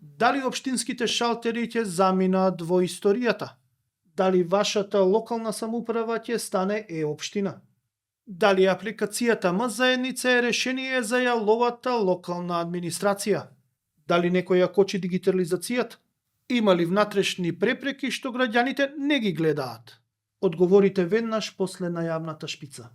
Дали општинските шалтери ќе заминат во историјата? Дали вашата локална самоуправа ќе стане општина? Дали апликацијата М-заедница е решение за јаловата локална администрација? Дали некој ја кочи дигитализацијата? Има ли внатрешни препреки што граѓаните не ги гледаат? Одговорите веднаш после најавната шпица.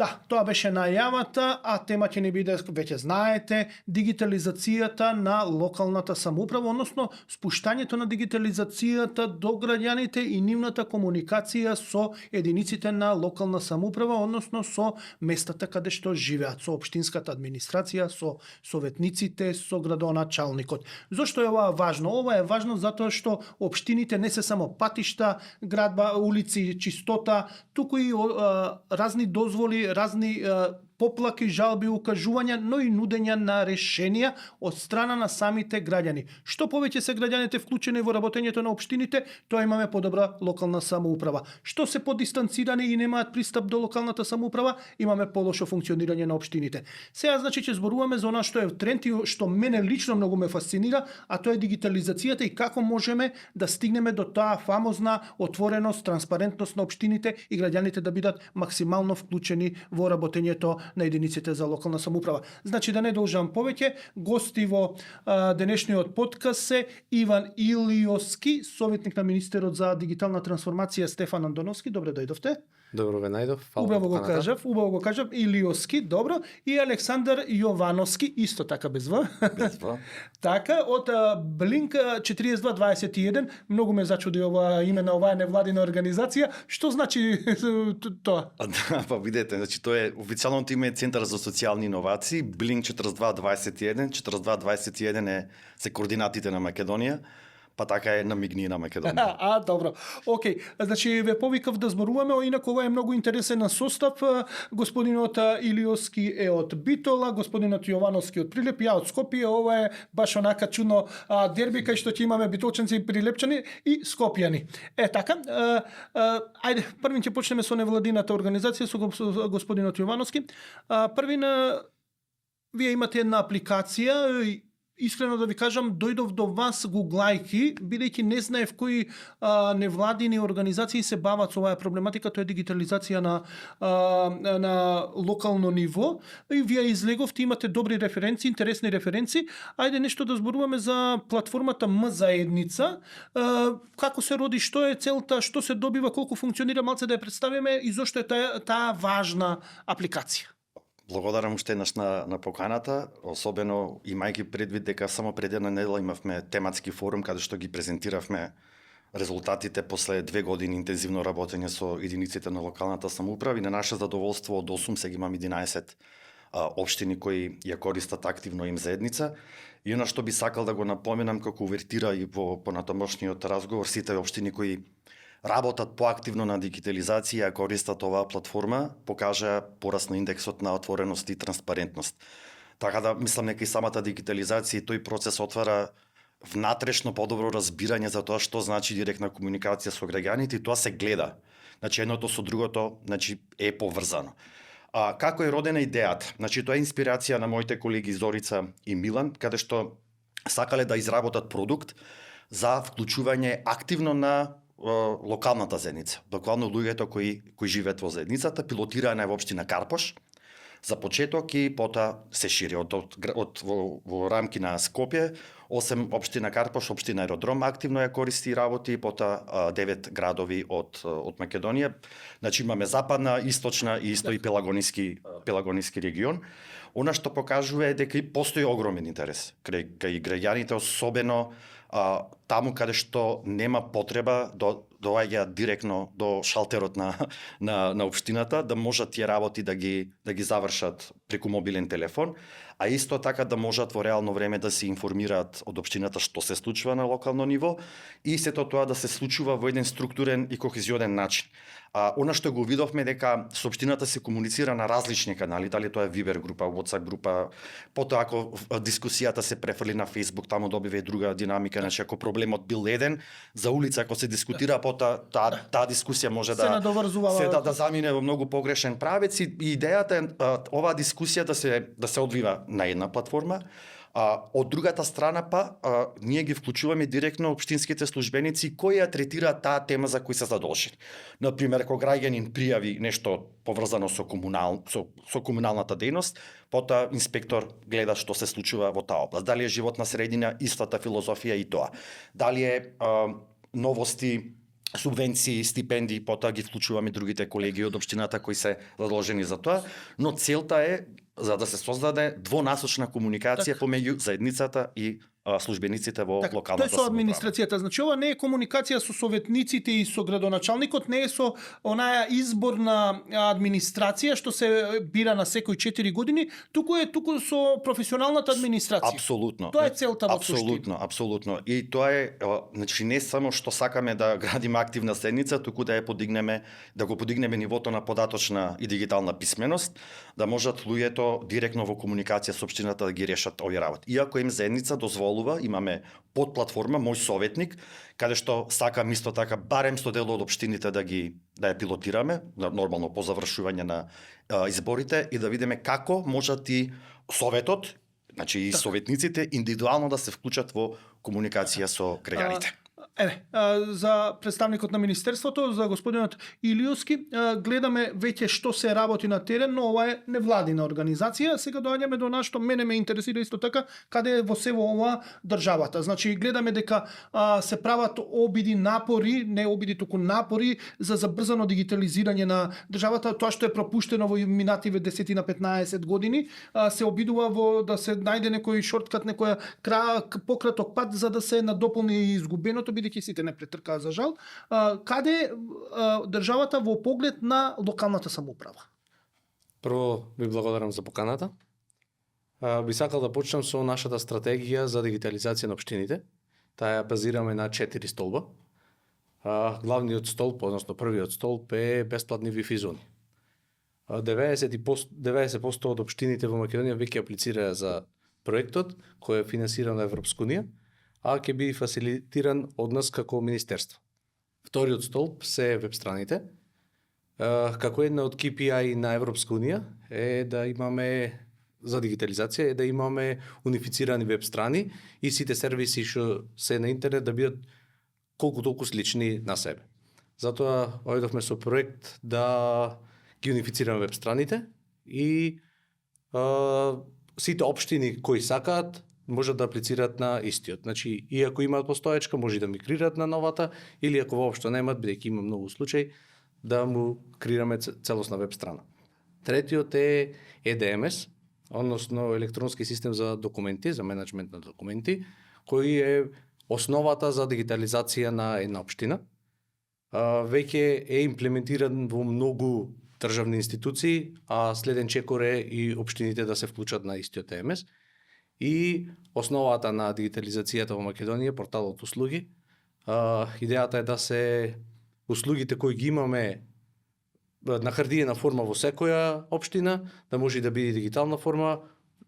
Да, тоа беше најавата, а тема ќе ни биде, веќе знаете, дигитализацијата на локалната самоуправа, односно спуштањето на дигитализацијата до граѓаните и нивната комуникација со единиците на локална самоуправа, односно со местата каде што живеат, со општинската администрација, со советниците, со градоначалникот. Зошто е ова важно? Ова е важно затоа што општините не се само патишта, градба, улици, чистота, туку и разни дозволи, разни поплаки, жалби, укажувања, но и нудења на решенија од страна на самите граѓани. Што повеќе се граѓаните вклучени во работењето на општините, тоа имаме подобра локална самоуправа. Што се подистанцирани и немаат пристап до локалната самоуправа, имаме полошо функционирање на општините. Сега значи ќе зборуваме за она што е тренд и што мене лично многу ме фасцинира, а тоа е дигитализацијата и како можеме да стигнеме до таа фамозна отвореност, транспарентност на општините и граѓаните да бидат максимално вклучени во работењето на единиците за локална самоуправа. Значи да не должам повеќе, гости во денешниот подкаст се Иван Илиоски, советник на министерот за дигитална трансформација Стефан Андоновски. Добре дојдовте. Добро ве најдов. Убаво го кажав, Илиоски, добро, и Александар Јовановски, исто така без В. Без В. Така, од Блинк 4221, многу ме зачуди ова име на оваа невладина организација. Што значи тоа? Да, па видете, значи тоа е официјалното име е Центар за социјални иновации, Блинк 4221, 4221 се координатите на Македонија. Па така е намигни на Македонија. Добро. Океј, значи ве повикав да зборуваме, инаку ова е многу интересен состав. Господинот Илиоски е од Битола, господинот Јовановски од Прилеп, ја од Скопје. Ова е баш онака чудно дерби кај што ќе имаме битолченци и прилепчани и скопјани. Така, ајде, првин ќе почнеме со невладината организација, со господинот Јовановски. Првин, вие имате една апликација. Искрено да ви кажам, дојдов до вас гуглајки, бидејќи не знаев кои невладини организации се бават со оваа проблематика, тоа е дигитализација на локално ниво. И вие излеговте, имате добри референци, интересни референци. Ајде нешто да зборуваме за платформата М-заедница. Како се роди, што е целта, што се добива, колку функционира, малце да ја представиме и зошто е таа важна апликација. Благодарам уште еднаш на поканата, особено имајќи предвид дека само пред една недела имавме тематски форум каде што ги презентиравме резултатите после 2 години интензивно работење со единиците на локалната самоуправа и на наше задоволство од 8 сега имам 11 општини кои ја користат активно М-заедница. И она што би сакал да го напоменам како увертира и во понатамошниот разговор, сите општини кои работат поактивно на дигитализација, користат оваа платформа, покажа пораст на индексот на отвореност и транспарентност. Така да мислам дека и самата дигитализација и тој процес отвара внатрешно подобро разбирање за тоа што значи директна комуникација со граѓаните и тоа се гледа. Значи едното со другото, значи е поврзано. Како е родена идејата? Значи тоа е инспирација на моите колеги Зорица и Милан, каде што сакале да изработат продукт за вклучување активно на локалната заедница. Буквално луѓето кои живеат во заедницата, пилотирана е во општина Карпош за почеток и потоа се шири во рамки на Скопје, 8 општина Карпош, општина Аеродром активно ја користи и работи, потоа 9 градови од Македонија. Значи имаме западна, источна и исто и пелагониски регион. Она што покажува е дека постои огромен интерес кај граѓаните, особено таму каде што нема потреба доаѓа директно до шалтерот на општината, да можат тие работи да ги завршат преку мобилен телефон, а исто така да можат во реално време да се информираат од општината што се случува на локално ниво и сето тоа да се случува во еден структурен и кохезионен начин. Она што го видовме дека со општината се комуницира на различни канали, дали тоа е Viber група, WhatsApp група, потоа ако дискусијата се префрли на Facebook, таму добива и друга динамика, значи ако проблем проблемот бил еден, за улица ако се дискутира таа дискусија може се надоврзува да замине во многу погрешен правец и идејата е оваа дискусија да се одвива на една платформа. Од другата страна ние ги вклучуваме директно општинските службеници кои ја третираат таа тема за кои се задолжени. Например, ако граѓанин пријави нешто поврзано со комуналната дејност, потоа инспектор гледа што се случува во таа област. Дали е животна средина, истата филозофија и тоа. Дали е новости, субвенции, стипендии, потоа ги вклучуваме другите колеги од општината кои се задолжени за тоа, но целта е за да се создаде двонасочна комуникација помеѓу заедницата и службениците во локалната самоуправа. Тоа е со администрацијата. Значи ова не е комуникација со советниците и со градоначалникот, не е со онаја изборна администрација што се бира на секој 4 години, туку со професионалната администрација. Апсолутно. Тоа е целта во суштина. Апсолутно. И тоа е, значи не само што сакаме да градиме активна седница, туку да го подигнеме нивото на податочна и дигитална писменост, да можат луѓето директно во комуникација со општината да ги решат овие работи. Иако им заедница дозволува, имаме подплатформа Мој советник, каде што сакам исто така барем со дел од општините да ја пилотираме, нормално по завршување на изборите и да видиме како можат и советот, значи и советниците индивидуално да се вклучат во комуникација со граѓаните. За представникот на Министерството, за господинот Илиовски, гледаме веќе што се работи на терен, но ова е невладина организација. Сега доаѓаме до нашто мене ме интересира исто така каде е во сево ова државата. Значи гледаме дека се прават напори за забрзано дигитализирање на државата. Тоа што е пропуштено во минативе 10 на 15 години, се обидува да се најде некој шорткат, некоја пократок пат за да се надополни изгубеното, бидејќи сите не претркаа за жал. Каде државата во поглед на локалната самоуправа? Прво ви благодарам за поканата. Би сакал да почнам со нашата стратегија за дигитализација на општините. Таа ја базираме на 4 столба. Главниот столб, односно првиот столб е бесплатни Wi-Fi зони. 90% од општините во Македонија веќе аплицираа за проектот кој е финансиран од Европска унија, а ќе биде фасилитиран од нас како министерство. Вториот столб се веб страните. Како една од KPI на Европска унија е да имаме за дигитализација е да имаме унифицирани веб страни и сите сервиси што се на интернет да бидат колку толку слични на себе. Затоа ојдовме со проект да ги унифицираме веб страните и сите општини кои сакаат можат да аплицираат на истиот. Значи, и ако имаат постоечка, може да мигрираат на новата, или ако воопшто немаат, бидејќи има многу случаи, да му креираме целосна веб страна. Третиот е EDMS, односно електронски систем за документи, за менеджмент на документи, кој е основата за дигитализација на една општина. Веќе е имплементиран во многу државни институции, а следен чекор е и општините да се вклучат на истиот EMS. И основата на дигитализацијата во Македонија, порталот услуги. Идејата е да се услугите кои ги имаме на хартиена форма во секоја општина, да може да биде дигитална форма,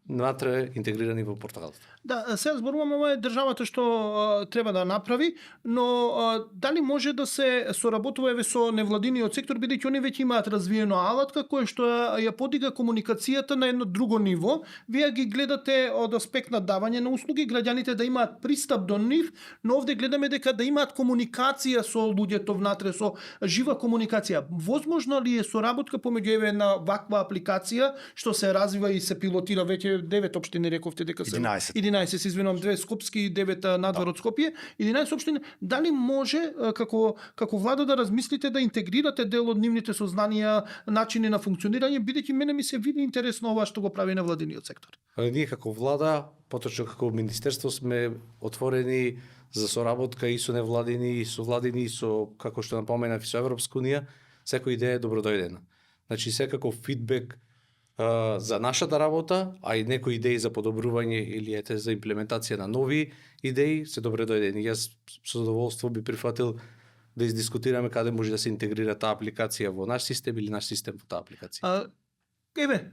натре интегрирани во порталот. Да, сега зборуваме ова е државата што треба да направи, но дали може да се соработува еве со невладиниот сектор, бидејќи они веќе имаат развиено алатка која што ја подига комуникацијата на едно друго ниво. Вие ги гледате од аспект на давање на услуги, граѓаните да имаат пристап до нив, но овде гледаме дека да имаат комуникација со луѓето внатре, со жива комуникација. Возможно ли е соработка помеѓу еве една ваква апликација што се развива и се пилотира веќе 9 општини, рековте дека се 11 се извинувам, 2 скопски и 9 надвор од Скопје, 11 општини. Дали може како влада да размислите да интегрирате дел од нивните сознанија, начини на функционирање, бидејќи мене ми се види интересно ова што го прави невладиниот сектор. Ние како влада, поточно како министерство сме отворени за соработка и со невладини, и со владини, и со, како што напоменав, и со Европска унија. Секоја идеја е добродојдена. Значи секако фидбек за нашата работа, а и некои идеи за подобрување или за имплементација на нови идеи се добре дојдени. Јас со задоволство би прифатил да издискутираме каде може да се интегрира таа апликација во наш систем или наш систем во таа апликација. Еве,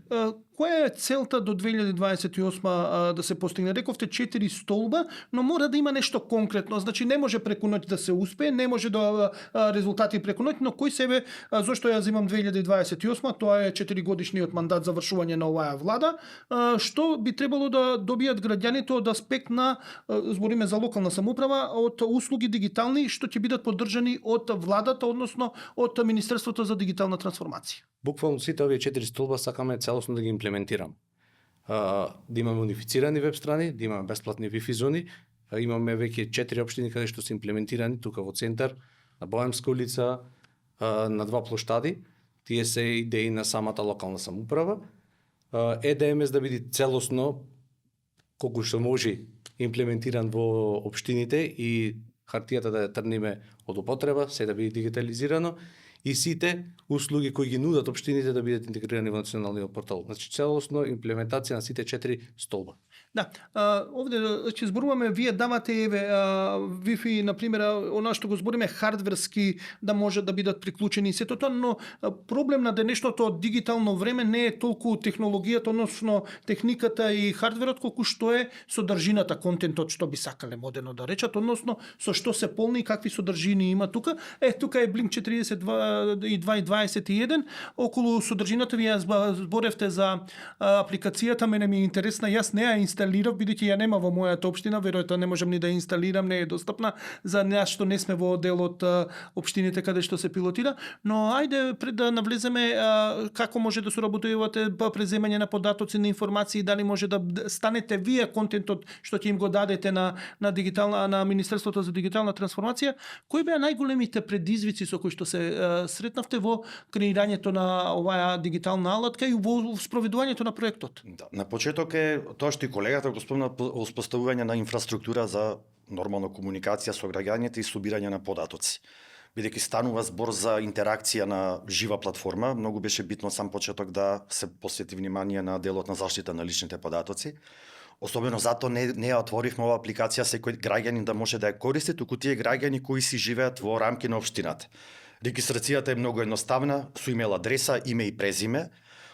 која е целта до 2028 да се постигне? Рековте 4 столба, но мора да има нешто конкретно. Значи не може преку ноќ да се успее, не може да резултати преку ноќ, но кој себе зошто ја земам 2028, тоа е 4 годишниот мандат завршување на оваа влада, што би требало да добијат граѓаните од аспект на збориме за локална самоуправа, од услуги дигитални што ќе бидат поддржани од владата, односно од Министерството за дигитална трансформација. Буквално сите овие 4 столба сакаме целосно да ги имплементираме. Да имаме унифицирани веб страни, да имаме бесплатни Wi-Fi зони, имаме веќе 4 општини каде што се имплементирани тука во центар, на Боемска улица, на 2 плоштади. Тие се идеи на самата локална самоуправа. ЕДМС да биде целосно колку што може имплементиран во општините и хартијата да ја трниме од употреба, се да биде дигитализирано и сите услуги кои ги нудат општините да бидат интегрирани во националниот портал. Значи целосно имплементација на сите 4 столба. Да, овде ќе зборуваме, вие давате еве Wi-Fi, на пример, она што го збориме хардверски да може да бидат приклучени сето тоа, но проблем на денешното дигитално време не е толку технологијата, односно техниката и хардверот, колку што е содржината, контентот што би сакале модерно да речат, односно со што се полни и какви содржини има тука. Тука е Blink 42 и 21, околу содржината вие зборевте за апликацијата, мене ми е интересна, јас не ја инсталирав, бидејќи ја нема во мојата општина, веројатно не можам ни да инсталирам, не е достапна за нас што не сме во дел од општините каде што се пилотира, но ајде пред да навлеземе како може да соработувате преземање на податоци, на информации, дали може да станете вие контентот што ќе им го дадете на Министерството за дигитална трансформација. Кои беа најголемите предизвици со кои што се сретнавте во креирањето на оваа дигитална алатка и во спроведувањето на проектот? Да, на почеток е тоа што и колегата го спомна, успоставување на инфраструктура за нормална комуникација со граѓаните и собирање на податоци. Бидејќи станува збор за интеракција на жива платформа, многу беше битно сам почеток да се посвети внимание на делот на заштита на личните податоци. Особено затоа не ја отворивме оваа апликација секој граѓанин да може да ја користи, туку тие граѓани кои си живеат во рамки на општината. Регистрацијата е многу едноставна, со имейл адреса, име и презиме.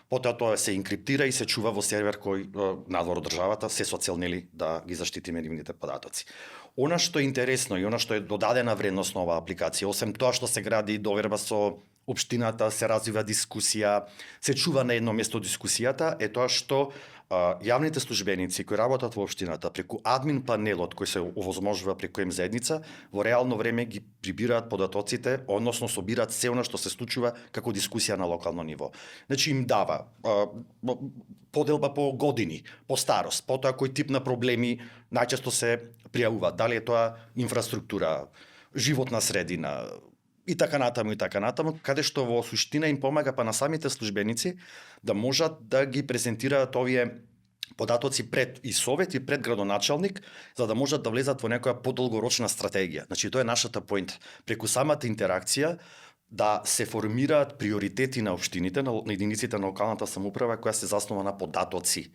Потоа тоа се инкриптира и се чува во сервер кој надвор од државата се со цел да ги заштитиме нивните податоци. Она што е интересно и она што е додадена вредност на оваа апликација, освен тоа што се гради доверба со општината, се развива дискусија, се чува на едно место дискусијата, е тоа што јавните службеници кои работат во општината преку админ панелот кој се овозможува преку заедница, во реално време ги прибираат податоците, односно собираат се она што се случува како дискусија на локално ниво. Значи им дава поделба по години, по старост, потоа кој тип на проблеми најчесто се пријавуваат, дали е тоа инфраструктура, животна средина, и така натаму, каде што во суштина им помага па на самите службеници да можат да ги презентираат овие податоци пред и совет и пред градоначалник, за да можат да влезат во некоја подолгорочна стратегија. Значи тоа е нашата поинт. Преку самата интеракција да се формираат приоритети на општините, на единиците на локалната самоуправа која се заснова на податоци.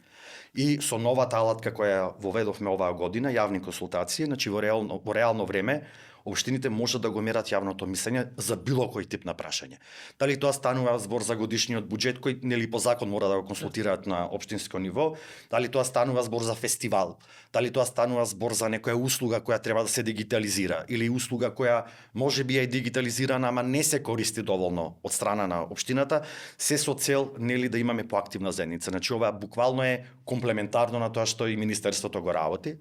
И со новата алатка која воведовме оваа година, јавни консултации, значи во реално време општините можат да го мерат јавното мислење за било кој тип на прашање. Дали тоа станува збор за годишниот буџет кој нели по закон мора да го консултираат на општинско ниво, дали тоа станува збор за фестивал, дали тоа станува збор за некоја услуга која треба да се дигитализира или услуга која можеби е дигитализирана, ама не се користи доволно од страна на општината, се со цел нели да имаме поактивна заедница. Значи ова буквално е комплементарно на тоа што и Министерството го работи.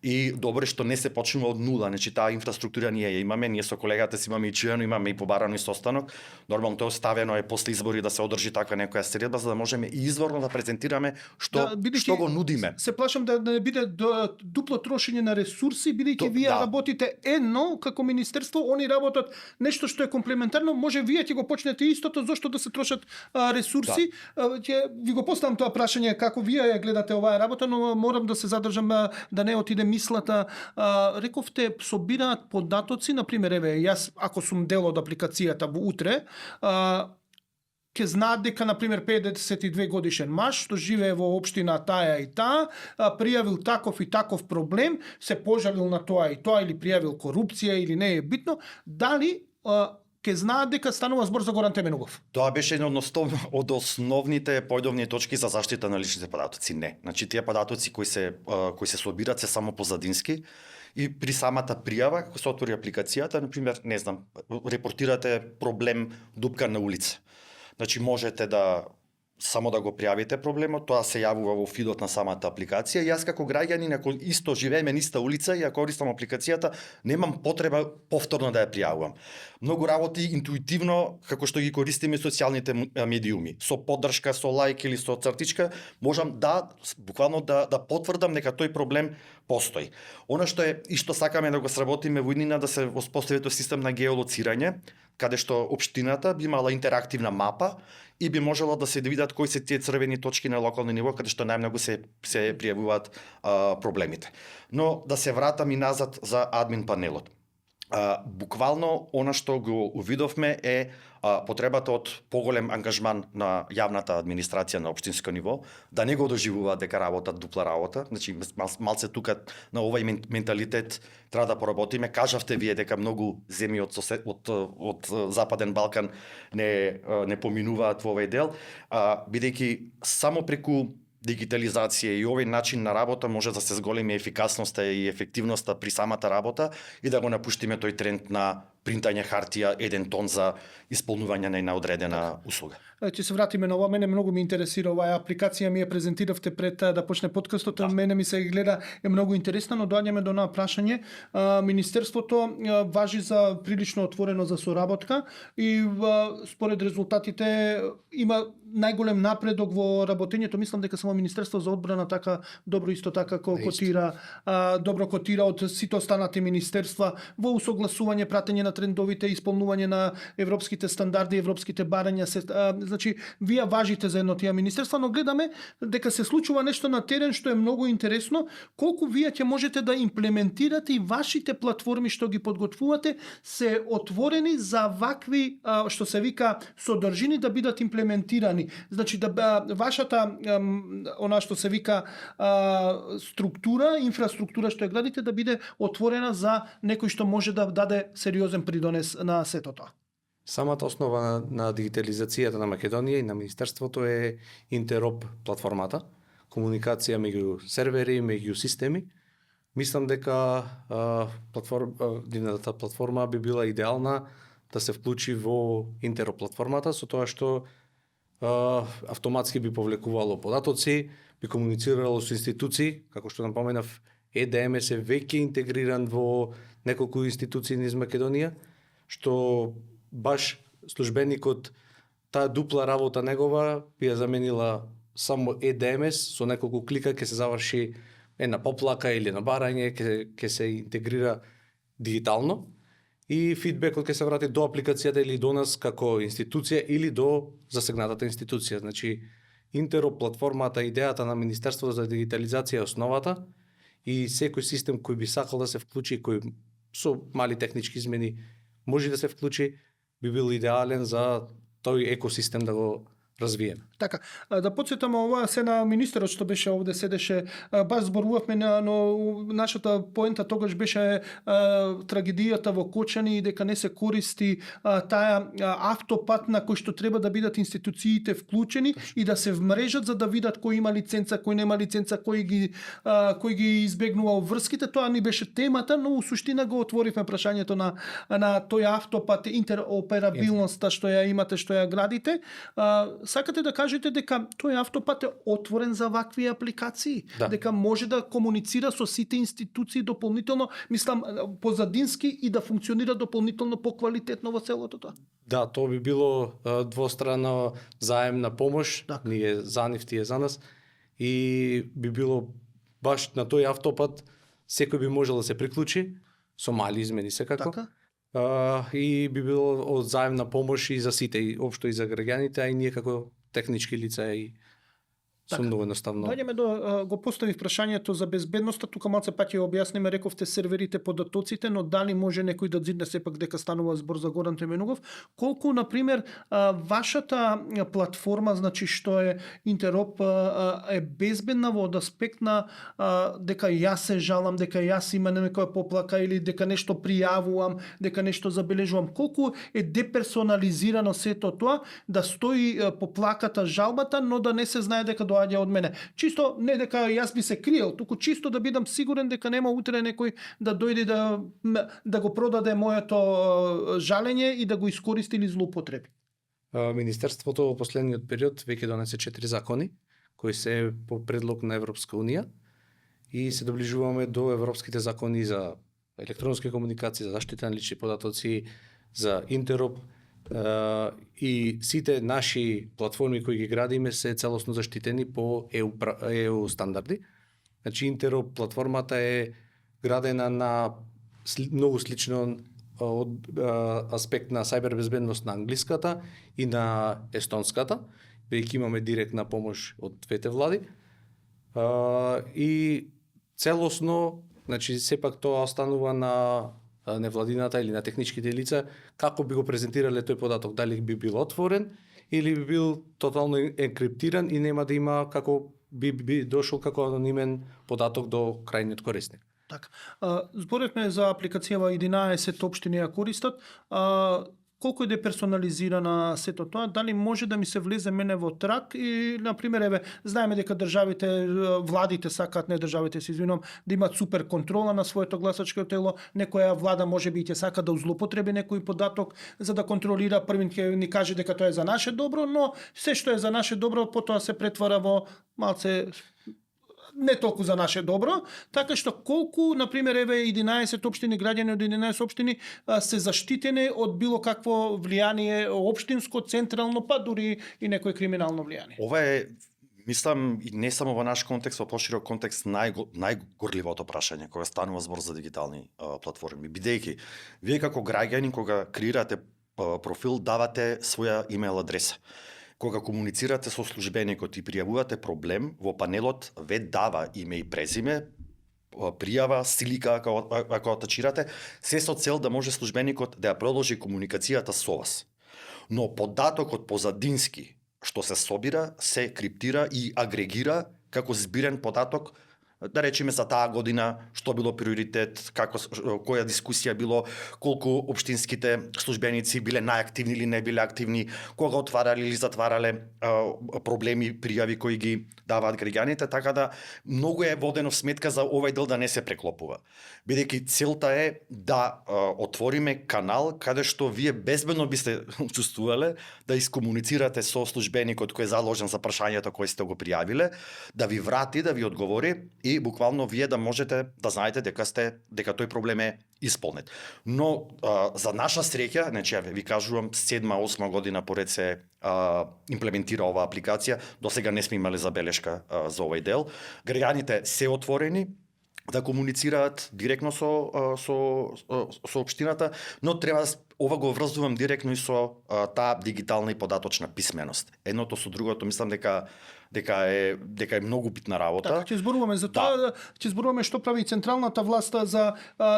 И добро што не се почнува од нула, значи таа инфраструктура ние ја имаме, ние со колегата си имаме и чуено, имаме и побарано и состанок. Нормално тоа оставено е после избори да се одржи таква некоја средба за да можеме и изворно да презентираме што го нудиме. Се плашам да не биде дупло трошење на ресурси, бидејќи вие работите едно како министерство, они работат нешто што е комплементарно, може вие ќе го почнете истото, зошто да се трошат ресурси. Ќе ви го поставам тоа прашање како вие ја гледате оваа работа, но морам да се задржам да не отиде мислата. Рековте собираат податоци, на пример, еве, јас ако сум дел од апликацијата утре, ќе знаат дека, на пример, 52 годишен маж, што живее во општина таа и таа, пријавил таков и таков проблем, се пожалил на тоа и тоа, или пријавил корупција, или не е битно, дали ќе знаат дека станува збор за Горан Теменугов. Тоа беше едно од основните појдовни точки за заштита на личните податоци. Не. Значи тие податоци кои се собираат се само позадински и при самата пријава кога се отвори апликацијата, например, не знам, репортирате проблем дупка на улица. Значи можете да само да го пријавите проблемот, тоа се јавува во фидот на самата апликација. И јас како граѓанин, ако исто живееме на иста улица и ако користам апликацијата, немам потреба повторно да ја пријавувам. Многу работи интуитивно, како што ги користиме социјалните медиуми, со поддршка, со лајк или со цртичка, можам буквално да потврдам дека тој проблем постои. Она што е и што сакаме да го сработиме во иднина, да се воспостави тој систем на геолоцирање, каде што општината би имала интерактивна мапа и би можело да се видат кои се тие црвени точки на локално ниво каде што најмногу се пријавуваат проблемите. Но да се вратам и назад за админ панелот. Буквално она што го увидовме е потребата од поголем ангажман на јавната администрација на општинско ниво, да не го доживуваат дека работат дупла работа. Значи малце тука на овој менталитет треба да поработиме. Кажавте вие дека многу земји од Западен Балкан не поминуваат во овој дел, бидејќи само преку дигитализација и овој начин на работа може да се зголеми ефикасноста и ефективноста при самата работа и да го напуштиме тој тренд на принтање хартија 1 тон за исполнување на една одредена услуга. Ќе се вратиме на ова, мене многу ми интересира оваа апликација, ми ја презентиравте пред да почне подкастот, мене ми се гледа, е многу интересна, но доаѓаме до на прашање. Министерството важи за прилично отворено за соработка и според резултатите има најголем напредок во работењето. Мислам дека само Министерство за одбрана така добро исто така котира, добро котира од сите останати министерства во усогласување, пратење на трендовите, исполнување на европските стандарди, европските барања. Значи, вие важите за едно тие министерства, но гледаме дека се случува нешто на терен што е многу интересно. Колку вие ќе можете да имплементирате и вашите платформи што ги подготвувате се отворени за вакви, што се вика, содржини да бидат имплементирани. Значи, да вашата, она што се вика, структура, инфраструктура што ја градите, да биде отворена за некој што може да даде сериозен придонес на сето тоа. Самата основа на дигитализацијата на Македонија и на Министерството е интероп платформата, комуникација меѓу сервери, меѓу системи. Мислам дека дивната платформа би била идеална да се вклучи во интероп платформата, со тоа што автоматски би повлекувало податоци, би комуницирало со институции, како што напоменав, ЕДМС е веќе интегриран во неколку институции низ Македонија, што баш службеникот, таа дупла работа негова би ја заменила само ЕДМС, со неколку клика ќе се заврши една поплака или на барање, ќе се интегрира дигитално и фидбекот ќе се врати до апликацијата или до нас како институција или до засегнатата институција. Значи, интероп платформата, идејата на Министерството за дигитализација е основата и секој систем кој би сакал да се вклучи, кој со мали технички измени може да се вклучи, би бил идеален за тој екосистем да го развиеме. Така, да подсетам ова се на министерот што беше овде седеше, баш зборувавме но нашата поента тогаш беше трагедијата во Кочани и дека не се користи таа автопат на кој што треба да бидат институциите вклучени и да се вмрежат за да видат кој има лиценца, кој нема лиценца, кој ги избегнува врските. Тоа ни беше темата, но у суштина го отворивме прашањето на тој автопат, интероперабилноста што ја имате, што ја градите. Сакате да кажете дека тој автопат е отворен за вакви апликации, дека може да комуницира со сите институции дополнително, мислам позадински и да функционира дополнително поквалитетно во целото тоа. Да, тоа би било двострана заемна помош, ние за нив, тие за нас, и би било баш на тој автопат секој би можел да се приклучи со мали измени секако. Така? И би било од заемна помош и за сите, и општо и за граѓаните, а и ние како технички лица и Со многу едноставно. Доаѓаме до го поставив прашањето за безбедноста, тука малце пак ја објасниме, рековте серверите податоците, но дали може некој да дзидне сепак дека станува збор за Горан Теменугов, колку на пример вашата платформа, значи што е Интероп, е безбедна во аспект на дека јас се жалам, дека јас имам некоја поплака или дека нешто пријавувам, дека нешто забележувам, колку е деперсонализирано сето тоа да стои поплаката, жалбата, но да не се знае дека доаѓа од мене. Чисто не дека јас би се криел, туку чисто да бидам сигурен дека нема утре некој да дојде да го продаде моето жалење и да го искористи или злоупотреби. Министерството во последниот период веќе донесе 4 закони кои се по предлог на Европска унија и се доближуваме до европските закони за електронски комуникации, за заштита на лични податоци, за Интероп, и сите наши платформи кои ги градиме се целосно заштитени по EU стандарди. Значи Интероп платформата е градена на многу слично од аспект на сајбер безбедност на англиската и на естонската, веќе имаме директна помош од двете влади. И целосно, значи сепак тоа останува на невладината или на техничките лица, како би го презентирале тој податок, дали би бил отворен или би бил тотално енкриптиран и нема да има како би дошол како анонимен податок до крајниот корисник. Така. Зборевме за апликацијава 11 општини ја користат. Колку е деперсонализирана сето тоа, дали може да ми се влезе мене во трак и, например, еве, знаеме дека државите, владите сакаат, не државите, се извинувам, да имаат супер контрола на своето гласачко тело, некоја влада може би ќе сака да злоупотреби некој податок за да контролира, првин ќе ни каже дека тоа е за наше добро, но се што е за наше добро потоа се претвара во малце не толку за наше добро, така што колку, например, еве 11 општини, граѓани од 11 општини се заштитени од било какво влијание општинско, централно, па дури и некој криминално влијание. Ова е, мислам, и не само во наш контекст, во поширок контекст најгорливото прашање кога станува збор за дигитални платформи, бидејќи вие како граѓани кога креирате профил давате своја имейл адреса. Кога комуницирате со службеникот и пријавувате проблем, во панелот ве дава име и презиме, пријава, слика ако атачирате, се со цел да може службеникот да ја продолжи комуникацијата со вас. Но податокот позадински што се собира, се криптира и агрегира како збирен податок, да речеме за таа година што било приоритет, која дискусија било, колку општинските службеници биле најактивни или не биле активни, кога отварале или затварале проблеми, пријави кои ги даваат граѓаните, така да многу е водено в сметка за овај дел да не се преклопува. Бидејќи целта е да отвориме канал каде што вие безбедно би се чувствувале да искомуницирате со службеникот кој е заложен за прашањето кој сте го пријавиле, да ви врати, да ви одговори и буквално вие да можете да знаете дека тој проблем е исполнет. Но за наша среќа, значи ви кажувам 7-8 година поред се имплементира оваа апликација, досега не сме имале забелешка за овој дел. Граѓаните се отворени да комуницираат директно со општината, но треба ова го врзувам директно и со таа дигитална и податочна писменост. Едното со другото мислам дека е многу битна работа. Така, ќе зборуваме за тоа, ќе зборуваме што прави централната власт за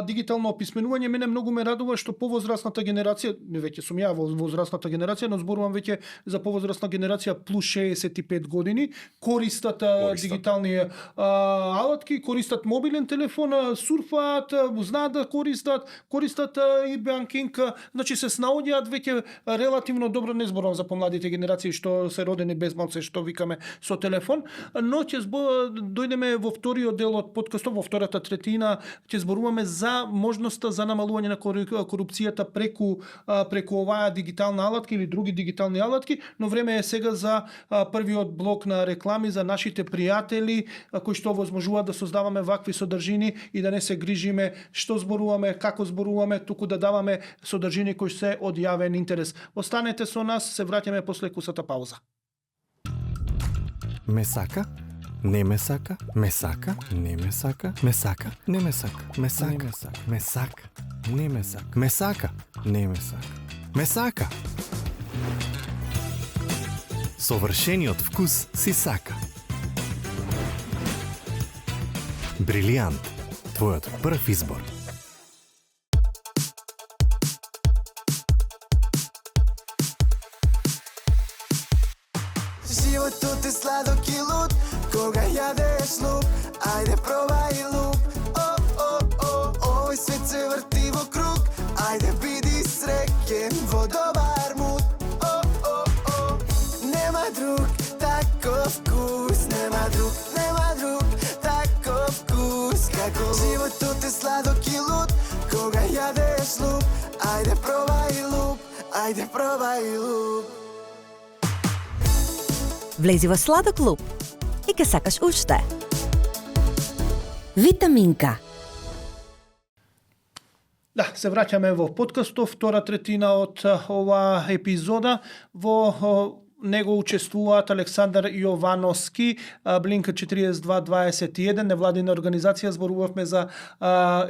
дигитално описменување. Мене многу ме радува што повозрасната генерација, веќе сум ја во возрастната генерација, но зборувам веќе за повозрастна генерација плюс 65 години, користат дигитални алатки, користат мобилен телефон, сурфаат, знаат да користат и банкинг, значи се снаоѓаат веќе релативно добро, не зборувам за помладите генерации што се родени без малце, што викаме со телефон, но ќе дојдеме во вториот дел од подкастот, во втората третина, ќе зборуваме за можноста за намалување на корупцијата преку оваа дигитална алатка или други дигитални алатки, но време е сега за првиот блок на реклами за нашите пријатели кои што возможуваат да создаваме вакви содржини и да не се грижиме што зборуваме, како зборуваме, туку да даваме содржини кои се од јавен интерес. Останете со нас, се враќаме после кусата пауза. Ме сака, не ме сака, ме сака, не ме сака, ме сака, не ме сака, ме сака, ме сака, не ме сака, ме сака, не ме сака, ме сака. Совршениот вкус си сака. Брилиант. Твојот прв избор. Животот е сладок и луд, кога јадеш луп, ајде пробај луп. Овој свет се врти во круг, ајде биди среќен во добар муд. Нема друг таков вкус, нема друг таков вкус, како животот е сладок и луд, кога јадеш луп, ајде пробај луп, ајде пробај луп. Влези во сладок луп и ке сакаш уште. Витаминка. Да, се враќаме во подкастов, втора третина од оваа епизода. Во него учествуваат Александар Јовановски, Блинк 4221, невладина организација. Зборувавме за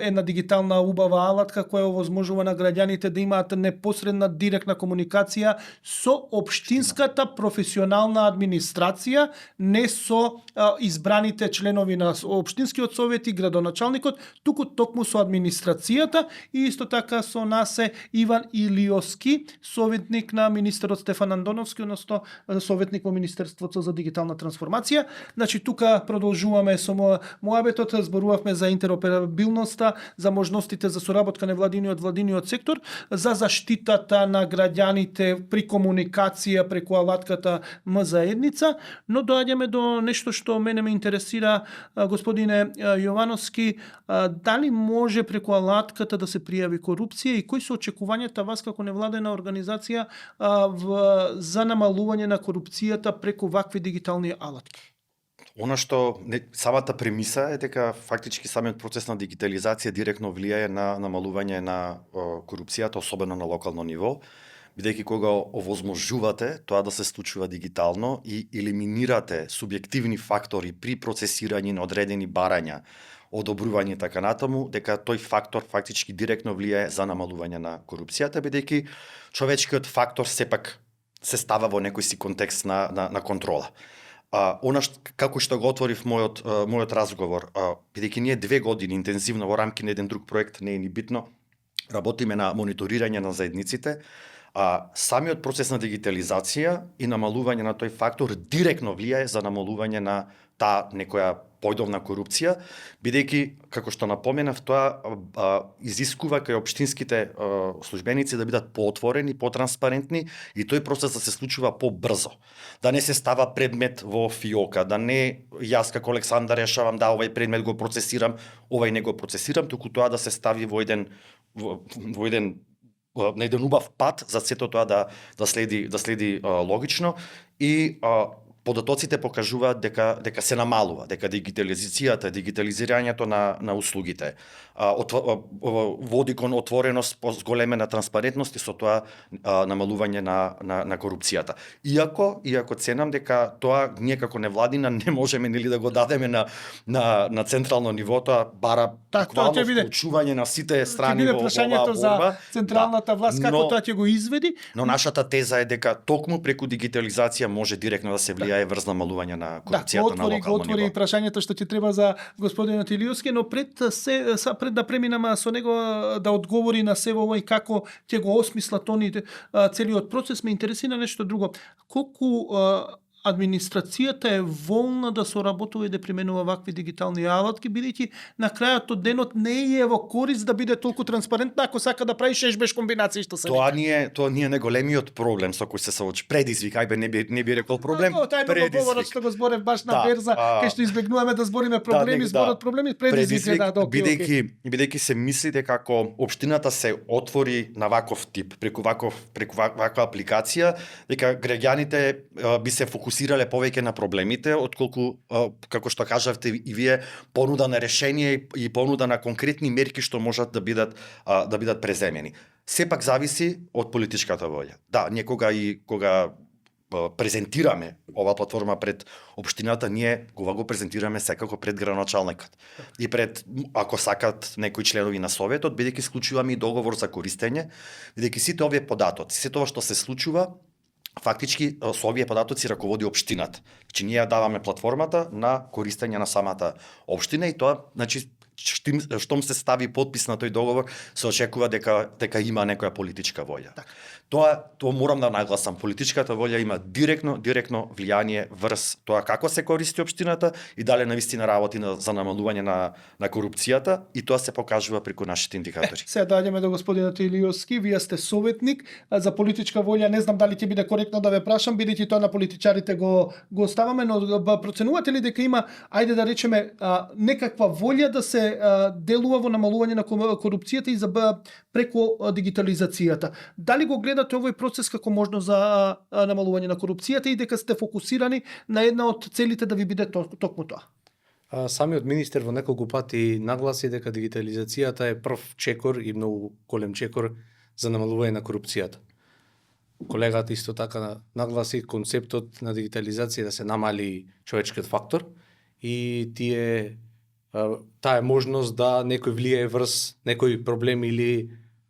една дигитална убава алатка која овозможува на граѓаните да имаат непосредна директна комуникација со општинската професионална администрација, не со избраните членови на општинскиот совет и градоначалникот, туку токму со администрацијата. И исто така со нас е Иван Илиоски, советник на министерот Стефан Андоновски, односно советник во Министерството за дигитална трансформација. Значи, тука продолжуваме со муабетот, зборувавме за интероперабилноста, за можностите за соработка на владиниот сектор, за заштитата на граѓаните при комуникација преку алатката М-заедница, но доаѓаме до нешто што мене ме интересира, господине Јовановски, дали може преку алатката да се пријави корупција и кои се очекувањата вас како невладена организација за намалување на корупцијата преку вакви дигитални алатки? Она што самата премиса е дека фактички самиот процес на дигитализација директно влијае на намалување на корупцијата, особено на локално ниво, бидејќи кога овозможувате тоа да се случува дигитално и елиминирате субјективни фактори при процесирање на одредени барања, одобрување и така натаму, дека тој фактор фактички директно влијае за намалување на корупцијата, бидејќи човечкиот фактор сепак се става во некој си контекст на контрола. Како што го отворив мојот разговор, бидејќи ние 2 години интензивно во рамки на еден друг проект, не е ни битно, работиме на мониторирање на заедниците, самиот процес на дигитализација и намалување на тој фактор директно влијае за намалување на таа некоја појдовна корупција, бидејќи, како што напоменав, тоа изискува кај општинските службеници да бидат поотворени, потранспарентни и тој процес да се случува побрзо. Да не се става предмет во фиока, да не јас како Александар решавам да овај предмет го процесирам, овај не го процесирам, туку тоа да се стави во на еден убав пат за сето тоа да следи логично и податоците покажуваат дека се намалува, дека дигитализирањето на услугите води кон отвореност, зголемена транспарентност и со тоа намалување на корупцијата. Иако ценам дека тоа ние како невладина не можеме нели да го дадеме на централно ниво, тоа бара буквално вклучување на сите страни во оваа борба. За централната власт како тоа ќе го изведи. Но нашата теза е дека токму преку дигитализација може директно да се влијае врз намалување на корупцијата на локално ниво. Отвори прашањето што ќе треба за господинот Илиоски, но пред да преминам со него да одговори на се ово и како ќе го осмисла целиот процес, ме интересира нешто друго. Колку администрацијата е волна да соработува и да применува вакви дигитални алатки, бидејќи на крајот од денот не е во корист да биде толку транспарентна ако сака да прави шешбеш комбинации што се. Тоа ни е неголемиот проблем со кој се соочи. Предизвик, ајбе не би рекол проблем. Тоа е говорот што го зборев баш на берза, кај што избегнуваме да збориме проблеми, зборот проблеми, предизвик бидејќи се мисли дека ако општината се отвори на ваков тип, преку ваква апликација, дека граѓаните би се фокусирале повеќе на проблемите, отколку, како што кажавте и вие, понуда на решение и понуда на конкретни мерки што можат да бидат преземени. Сепак зависи од политичката волја. Да, некога кога презентираме ова платформа пред општината, ние го презентираме секако пред градоначалникот и пред, ако сакат, некои членови на советот, бидејќи склучуваме и договор за користење, бидејќи сите овие податоци, сите тоа што се случува, фактички со овие податоци раководи општината. Значи ние ја даваме платформата на користење на самата општина и тоа, значи штом се стави подпис на тој договор, се очекува дека има некоја политичка волја. Тоа морам да нагласам, политичката волја има директно влијание врз тоа како се користи општината и дали навистина работи за намалување на корупцијата, и тоа се покажува преку нашите индикатори. Сега доаѓаме до господинот Илиовски, вие сте советник за политичка волја, не знам дали ќе биде коректно да ве прашам, бидејќи тоа на политичарите го оставаме, но проценувате ли дека има, ајде да речеме, некаква волја да се делува во намалување на корупцијата и за преку дигитализацијата? Дали го гледате овој процес како можност за намалување на корупцијата и дека сте фокусирани на една од целите да ви биде токму тоа? Самиот министер во неколку пати нагласи дека дигитализацијата е прв чекор и многу голем чекор за намалување на корупцијата. Колегата исто така нагласи концептот на дигитализација да се намали човечкиот фактор и таа е можност да некој влијае врз некој проблем или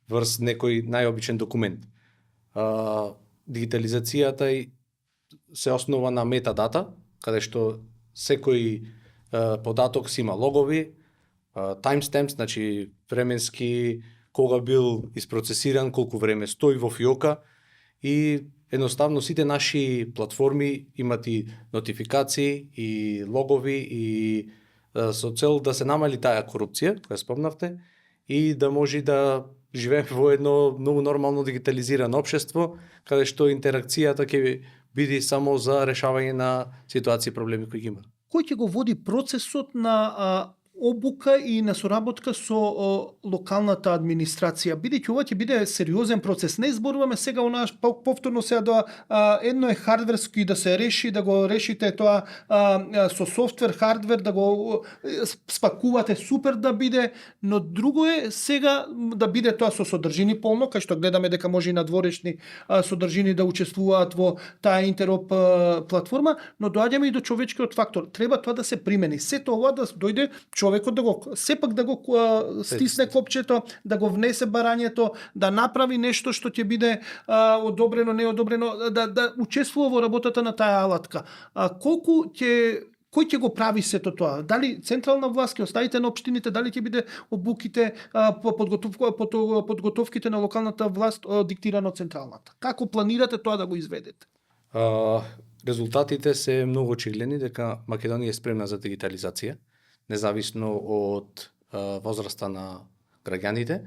врз некој најобичен документ. Дигитализацијата се основа на метадата, каде што секој податок си има логови, timestamps, значи временски кога бил испроцесиран, колку време стои во фиока, и едноставно сите наши платформи имат и нотификации и логови и со цел да се намали таа корупција, која спомнавте, и да може да живееме во едно многу нормално дигитализирано општество, каде што интеракцијата ќе биде само за решавање на ситуации и проблеми кои ги има. Кој ќе го води процесот на обука и на соработка со локалната администрација, бидејќи ова ќе биде сериозен процес. Не зборуваме сега повторно сега да едно е хардверски да се реши, да го решите тоа со софтвер, хардвер, да го спакувате супер да биде, но друго е сега да биде тоа со содржини полно, кај што гледаме дека може и надворешни содржини да учествуваат во таа интероп платформа, но доаѓаме и до човечкиот фактор. Треба тоа да се примени. Сето ова да дојде човекот да го сепак да го стисне копчето, да го внесе барањето, да направи нешто што ќе биде одобрено, неодобрено, да учествува во работата на таа алатка. Кој ќе го прави сето тоа? Дали централна власт ќе оставите на општините, дали ќе биде обуките, подготовките на локалната власт диктирано централната? Како планирате тоа да го изведете? Резултатите се многу очигледни дека Македонија е спремна за дигитализација, независно од возраста на граѓаните.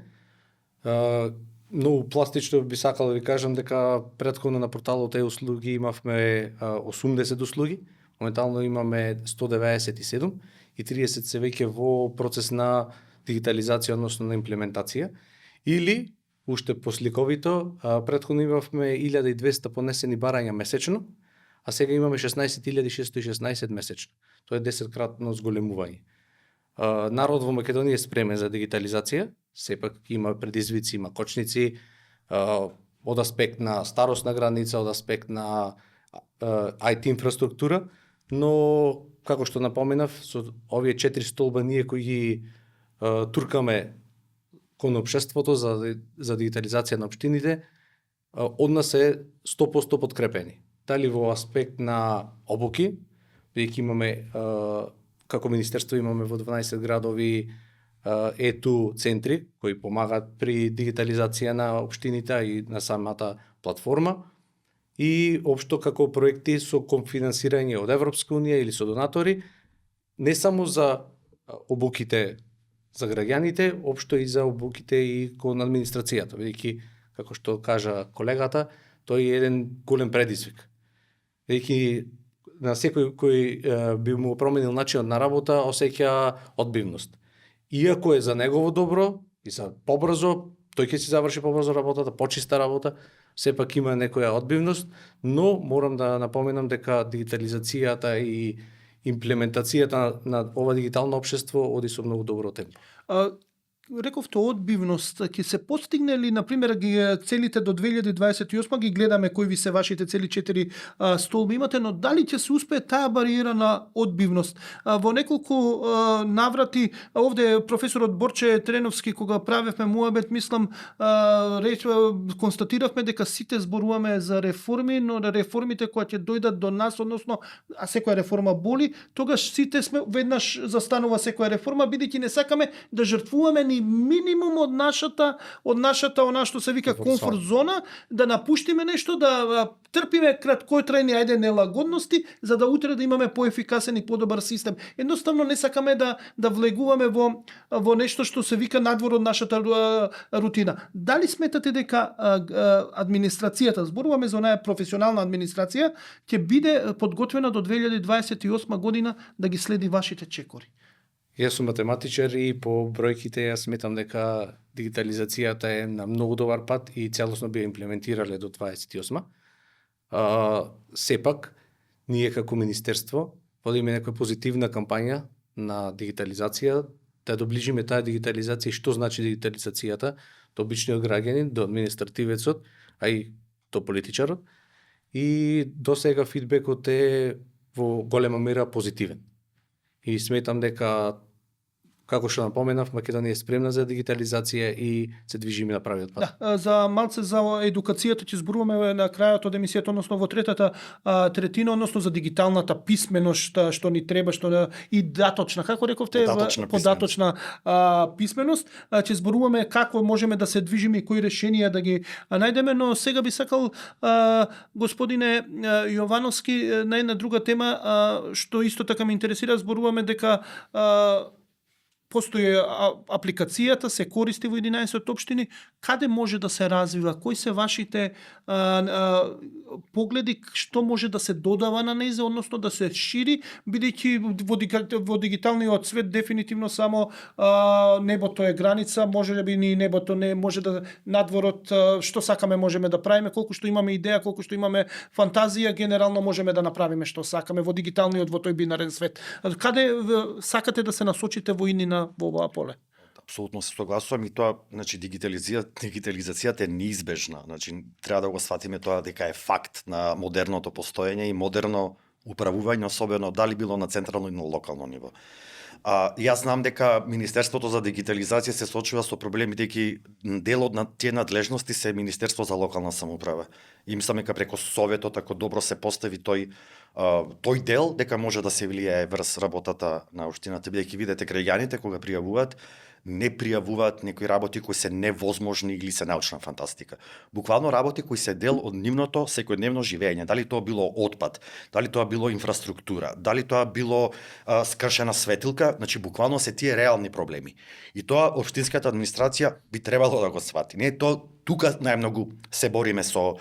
Многу пластично би сакал да ви кажам дека претходно на порталот e-услуги имавме 80 услуги, моментално имаме 197 и 30 се веќе во процес на дигитализација, односно на имплементација. Или, уште посликовито, претходно имавме 1200 понесени барања месечно, а сега имаме 16616 месечно. Тоа е 10-кратно зголемување. Народ во Македонија е спремен за дигитализација, сепак има предизвици, има кочници, од аспект на старосна граница, од аспект на IT инфраструктура, но, како што напоменав, со овие 4 столба ние кои ги туркаме кон општеството за дигитализација на општините, од нас е 100% подкрепени. Дали во аспект на обуки, бидејќи имаме како министерство имаме во 12 градови ЕТУ центри кои помагаат при дигитализација на општините и на самата платформа, и општо како проекти со конфинансирање од Европска унија или со донатори, не само за обуките за граѓаните, општо и за обуките и кон администрацијата, бидејќи, како што кажа колегата, тој е еден голем предизвик. Бидејќи на секој кој би му променил начинот на работа осеќа одбивност. Иако е за негово добро и за побрзо, тој ќе си заврши побрзо работата, почиста работа, сепак има некоја одбивност, но морам да напоменам дека дигитализацијата и имплементацијата на ова дигитално општество оди со многу добро темпо. рековте одбивност, ќе се постигне ли, например, целите до 2028, ги гледаме кои ви се вашите цели 4 столби имате, но дали ќе се успее таа бариера на одбивност? Во неколку наврати, овде професорот Борче Треновски, кога правевме муабет, мислам, констатиравме дека сите зборуваме за реформи, но реформите кои ќе дојдат до нас, односно, а секоја реформа боли, тогаш сите сме веднаш застанува секоја реформа, бидејќи не сакаме да жртвуваме ни минимум од нашата она што се вика комфорт зона, да напуштиме нешто, да трпиме краткотрајни нелагодности, за да утре да имаме поефикасен и подобар систем. Едноставно не сакаме да влегуваме во нешто што се вика надвор од нашата рутина. Дали сметате дека администрацијата, зборуваме за онаа професионална администрација, ќе биде подготвена до 2028 година да ги следи вашите чекори? Јас сум математичар и по бројките јас сметам дека дигитализацијата е на многу добар пат и целосно би ја имплементирале до 28. Сепак, ние како министерство водиме некоја позитивна кампања на дигитализација, да доближиме таа дигитализација и што значи дигитализацијата до обичниот граѓанин, до административецот, а и до политичарот. И до сега фидбекот е во голема мера позитивен. И сметам дека, како што напоменав, Македонија е спремна за дигитализација и се движиме на правиот пат. Да, за малце за едукацијата ќе зборуваме на крајот од емисијата, односно во третата третина, односно за дигиталната писменост што ни треба, што и даточна, како рековте, податочна писменост. Ќе зборуваме како можеме да се движиме и кои решенија да ги најдеме, но сега би сакал господине Јовановски на една друга тема што исто така ме интересира, зборуваме дека постои апликацијата, се користи во 11 општини, каде може да се развива, кои се вашите погледи, што може да се додава на нејзе, односно да се шири, бидејќи во дигиталниот свет дефинитивно само небото е граница, може би ни небото не може да надворот што сакаме можеме да правиме, колку што имаме идеја, колку што имаме фантазија, генерално можеме да направиме што сакаме во дигиталниот, во тој бинарен свет. Каде сакате да се насочите во иднина во оваа поле? Апсолутно се согласувам и тоа, значи дигитализацијата е неизбежна. Значи треба да го сватиме тоа дека е факт на модерното постоење и модерно управување, особено дали било на централно и на локално ниво. Јас знам дека Министерството за дигитализација се соочува со проблеми, дека дел од тие надлежности се Министерство за локална самоуправа. И мислам дека преку Советот, ако добро се постави тој дел, дека може да се влијае врз работата на општината, бидејќи видите граѓаните кога пријавуваат, не пријавуваат некои работи кои се невозможни или се научна фантастика. Буквално работи кои се дел од нивното секојдневно живење. Дали тоа било отпад, дали тоа било инфраструктура, дали тоа било скршена светилка, значи буквално се тие реални проблеми. И тоа општинската администрација би требало да го свати. Не тоа тука најмногу се бориме со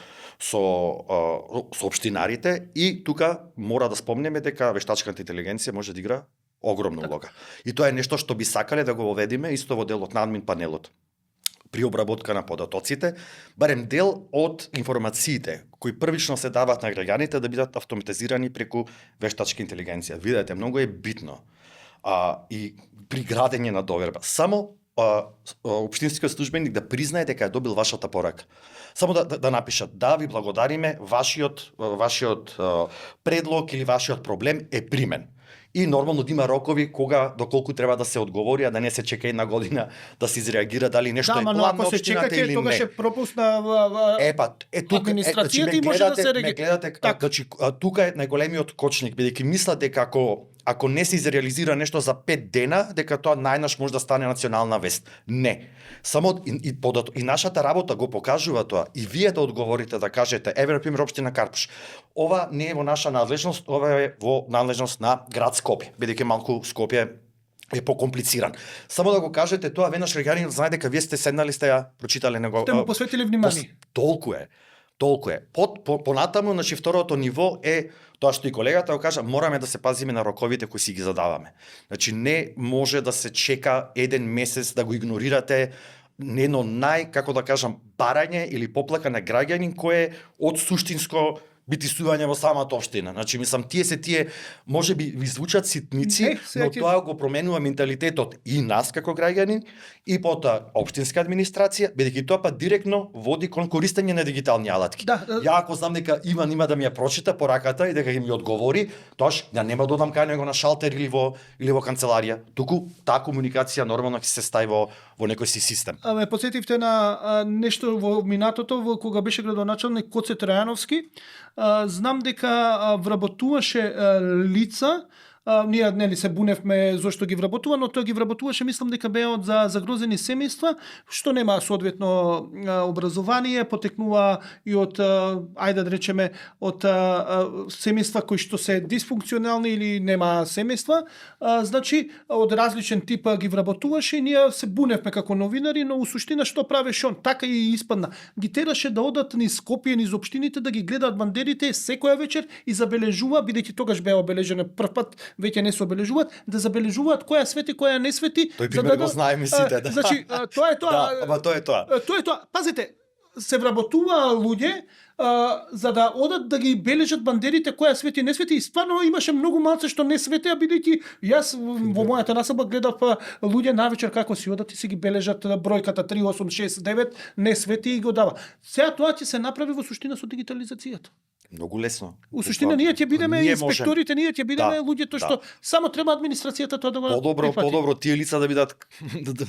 општинарите и тука мора да спомнеме дека вештачката интелигенција може да игра огромна улога. И тоа е нешто што би сакале да го воведиме исто во делот на админ панелот. При обработка на податоците, барем дел од информациите кои првично се даваат на граѓаните да бидат автоматизирани преку вештачка интелигенција. Видете, многу е битно. И при градење на доверба. Само општинскиот службеник да признае дека е добил вашата порака. Само да напишат: да, ви благодариме, вашиот предлог или вашиот проблем е примен. И нормално да има рокови кога доколку треба да се одговори, а да не се чека една година да се изреагира дали нешто е план на општината или не. Тогаш е пропуст на администрацијата и може да се ме гледате, значи тука е најголемиот кочник, бидејќи мислат дека ако не се изреализира нешто за 5 дена, дека тоа најнаш може да стане национална вест. Не. Само и нашата работа го покажува тоа. И вие да одговорите, да кажете: еве, например, општина Карпуш, ова не е во наша надлежност, ова е во надлежност на град Скопје, бидејќи малку Скопје е покомплициран. Само да го кажете тоа, веднаш граѓанинот знае дека вие сте седнали, сте ја прочитале него. Сте му посветили внимание. Толку е. Понатаму, значи второто ниво е тоа што и колегата го кажа, мораме да се пазиме на роковите кои си ги задаваме. Значи не може да се чека еден месец, да го игнорирате едно како да кажам, барање или поплака на граѓанин кој е од суштинско битисување во самата општина. Значи, мислам, тие може би ви звучат ситници, Не, сега но ќе- тоа го променува менталитетот и нас како граѓани, и потоа општинска администрација, бидејќи тоа па директно води кон користење на дигитални алатки. Да, Ја ако знам дека Иван има да ми ја прочита пораката и дека ќе ми одговори, тоаш ја нема да одам кај него на шалтер или во канцеларија. Туку таа комуникација нормално ќе се стави во некој си систем. Ме подсетивте на нешто во минатото, кога беше градоначалник Коце Трајановски. Знам дека вработуваше лица, ние нели се буневме зошто ги вработува, но тој ги вработуваше, мислам дека беа од за загрозени семејства, што нема соодветно образование, потекнува и од ајде да речеме од семејства кои што се дисфункционални или нема семејства, значи од различен тип ги вработуваше и ние се буневме како новинари, но у суштина што правеше он? Така и испадна. Ги тераше да одат низ Скопје, низ општините да ги гледаат бандерите секоја вечер и забележува, бидејќи тогаш беа обележена прв пат, веќе не се обележуваат, да забележуваат која свети, која не свети. Тој пример го знаеме сите, да. Значи, тоа е тоа. Да, ама тоа е тоа. Тоа е тоа. Пазите, се вработуваа луѓе за да одат да ги бележат бандерите која свети не свети, и стварно имаше многу малце што не свети, а бидејќи јас во мојата населба гледав луѓе навечер како си одат и си ги бележат бројката 3869 не свети и го дава. Сега тоа ќе се направи во суштина со дигитализацијата. Многу лесно. У суштина ние ќе бидеме Ние инспекторите, ние ќе бидеме Да, луѓето да. што само треба администрацијата тоа да го прифати. Подобро тие лица да бидат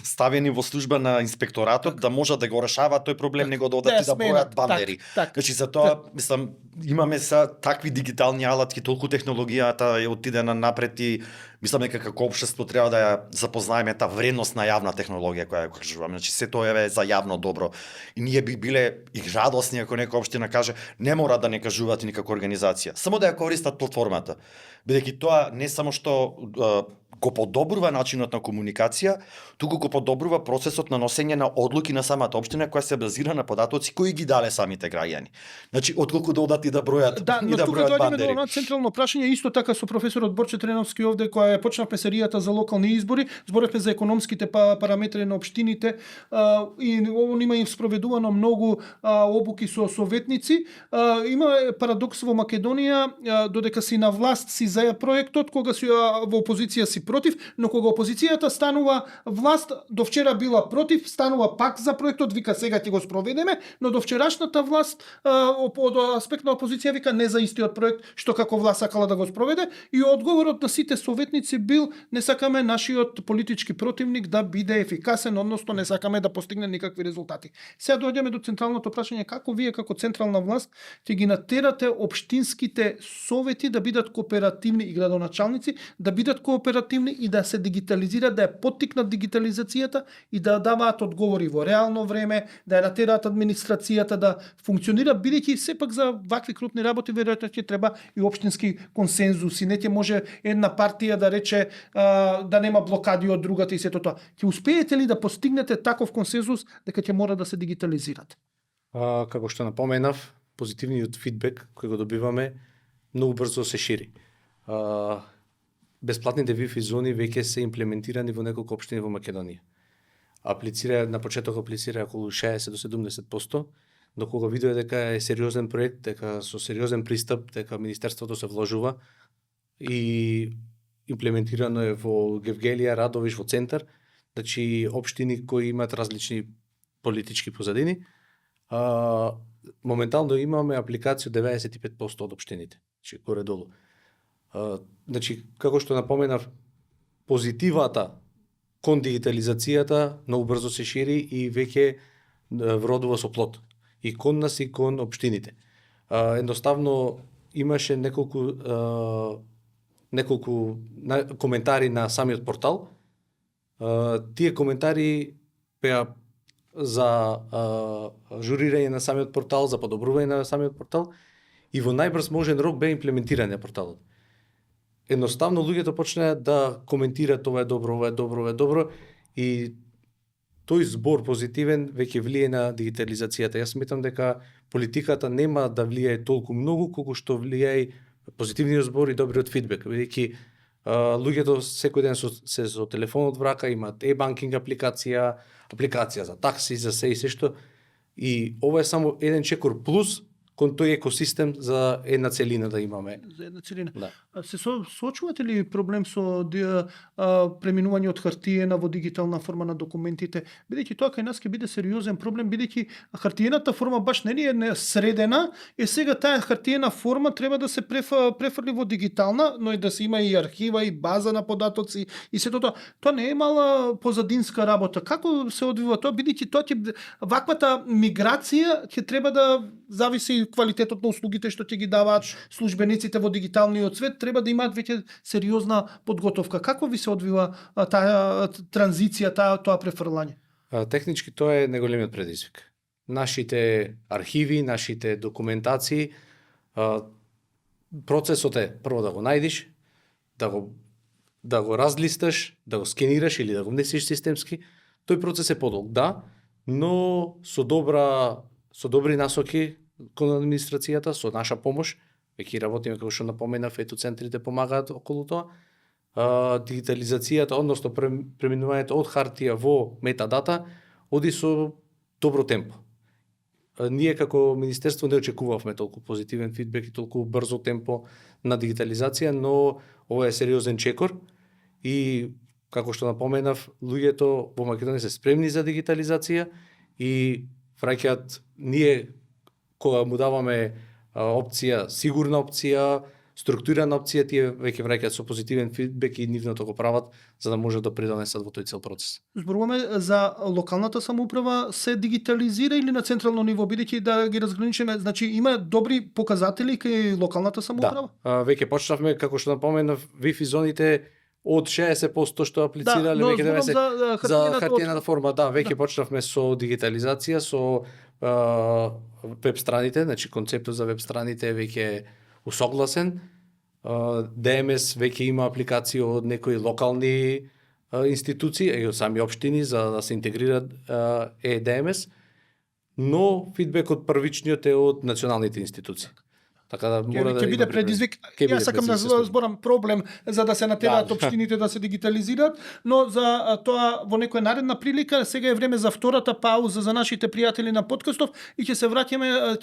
ставени во служба на инспекторатот, да можат да го решаваат тој проблем, него да одат и да сменат. бројат бандери. Так. Значи за тоа, мислам, имаме са такви дигитални алатки, толку технологијата е отиде на напред и мислам дека како општество треба да ја запознаеме таа вредност на јавна технологија која ја кажуваме. Значи се тоа е за јавно добро. И ние би биле и радосни ако некоја општина каже не мора да не кажуваат никако организација, само да ја користат платформата. Бидејќи тоа не само што го подобрува начинот на комуникација, туку го подобрува процесот на носење на одлуки на самата општина која се базира на податоци кои ги дале самите граѓани. Значи отколку да одат и да бројат Да, и но да тука бројат доаѓаме до бандери. она централно прашање, исто така со професорот Борче Треновски овде, која почнавме серијата за локални избори, зборевме за економските параметри на општините, и он има и спроведувано многу обуки со советници. Има парадокс во Македонија, додека си на власт си за проектот, кога си во опозиција си против, но кога опозицијата станува власт, до вчера била против, станува пак за проектот, вика сега ќе го спроведеме, но до вчерашната власт од аспект на опозиција вика не за истиот проект што како власт сакала да го спроведе, и одговорот на сите советници бил не сакаме нашиот политички противник да биде ефикасен, односно не сакаме да постигне никакви резултати. Сега доаѓаме до централното прашање, како вие како централна власт ќе ги натерате општинските совети да бидат кооперативни и градоначалници да бидат кооперативни и да се дигитализираат, да ја поттикнат дигитализацијата и да даваат одговори во реално време, да ја натераат администрацијата да функционира, бидејќи сепак за вакви крупни работи веројатно ќе треба и општински консензус и не ќе може една партија да рече да нема блокади од другата и сето тоа. Ќе успеете ли да постигнете таков консензус дека ќе мора да се дигитализират? Како што напоменав, позитивниот фидбек кој го добиваме многу брзо се шири. Бесплатните Wi-Fi зони веќе се имплементирани во неколку општини во Македонија. На почеток аплицира околу 60 до 70%, но кога видува дека е сериозен проект, дека со сериозен пристап, дека министерството се вложува и имплементирано е во Гевгелија, Радовиш, во центар, значи општини кои имаат различни политички позадини, моментално имаме апликација 95% од општините, значи горе-долу. Значи, како што напоменав, позитивата кон дигитализацијата многу брзо се шири и веќе вродува со плод. И кон нас и кон општините. Едноставно имаше неколку коментари на самиот портал. Тие коментари беа за журирање на самиот портал, за подобрување на самиот портал и во најбрз можен рок бе имплементиран на порталот. Едноставно луѓето почнаа да коментираат ова е добро, ова е добро, ова е добро и тој збор позитивен веќе влие на дигитализацијата. Јас сметам дека политиката нема да влијае толку многу колку што влијае позитивниот збор и добриот фидбек, бидејќи луѓето секој ден се со телефонот в рака, имаат e-банкинг апликација за такси, за се и се што. И ова е само еден чекор плюс кон тој екосистем за една целина да имаме. За една целина. Да. Се соочувате ли проблем со преминување од хартиена во дигитална форма на документите? Бидејќи тоа кај нас ќе биде сериозен проблем, бидејќи хартиената форма баш не е средена, и сега таа хартиена форма треба да се префрли во дигитална, но и да се има и архива, и база на податоци, и сето тоа. Тоа не е мала позадинска работа. Како се одвива тоа, бидејќи тоа ќе ваквата миграција ќе треба да зависи квалитетот на услугите што ќе ги даваат службениците во дигиталниот свет, треба да имаат веќе сериозна подготовка. Како ви се одвива таа транзиција, тоа префрлање? Технички тоа е најголемиот предизвик. Нашите архиви, нашите документации, процесот е прво да го најдиш, да го разлисташ, да го скенираш или да го внесиш системски. Тој процес е подолг, да, но со добри насоки кон администрацијата, со наша помош, веќе работиме, како што напоменав, ето центрите помагаат околу тоа. Дигитализацијата, односно преминувањето од хартија во метадата, оди со добро темпо. Ние како министерство не очекувавме толку позитивен фидбек и толку брзо темпо на дигитализација, но ова е сериозен чекор и како што напоменав, луѓето во Македонија се спремни за дигитализација и враќаат, ние кога му даваме опција, сигурна опција, структурирана опција, тие веќе враќаат со позитивен фидбек и нивното го прават за да може да придонесат во тој цел процес. Зборуваме за локалната самоуправа, се дигитализира или на централно ниво, бидејќи да ги разграничиме, значи има добри показатели кај локалната самоуправа? Да, веќе почнавме, како што напоменав, Wi-Fi зоните од 60% што аплицирале, но веќе 90% за хартиената форма, да, веќе почнавме со дигитализација, со веб страните, значи концептот за веб страните е веќе усогласен. ДМС веќе има апликација од некои локални институции и од сами општини за да се интегрира ДМС, но фидбекот првичниот е од националните институции. Така да мора да биде предизвик. Јас сакам да зборам проблем за да се натераат општините да се дигитализираат, но за тоа во некоја наредна прилика сега е време за втората пауза за нашите пријатели на подкастов и ќе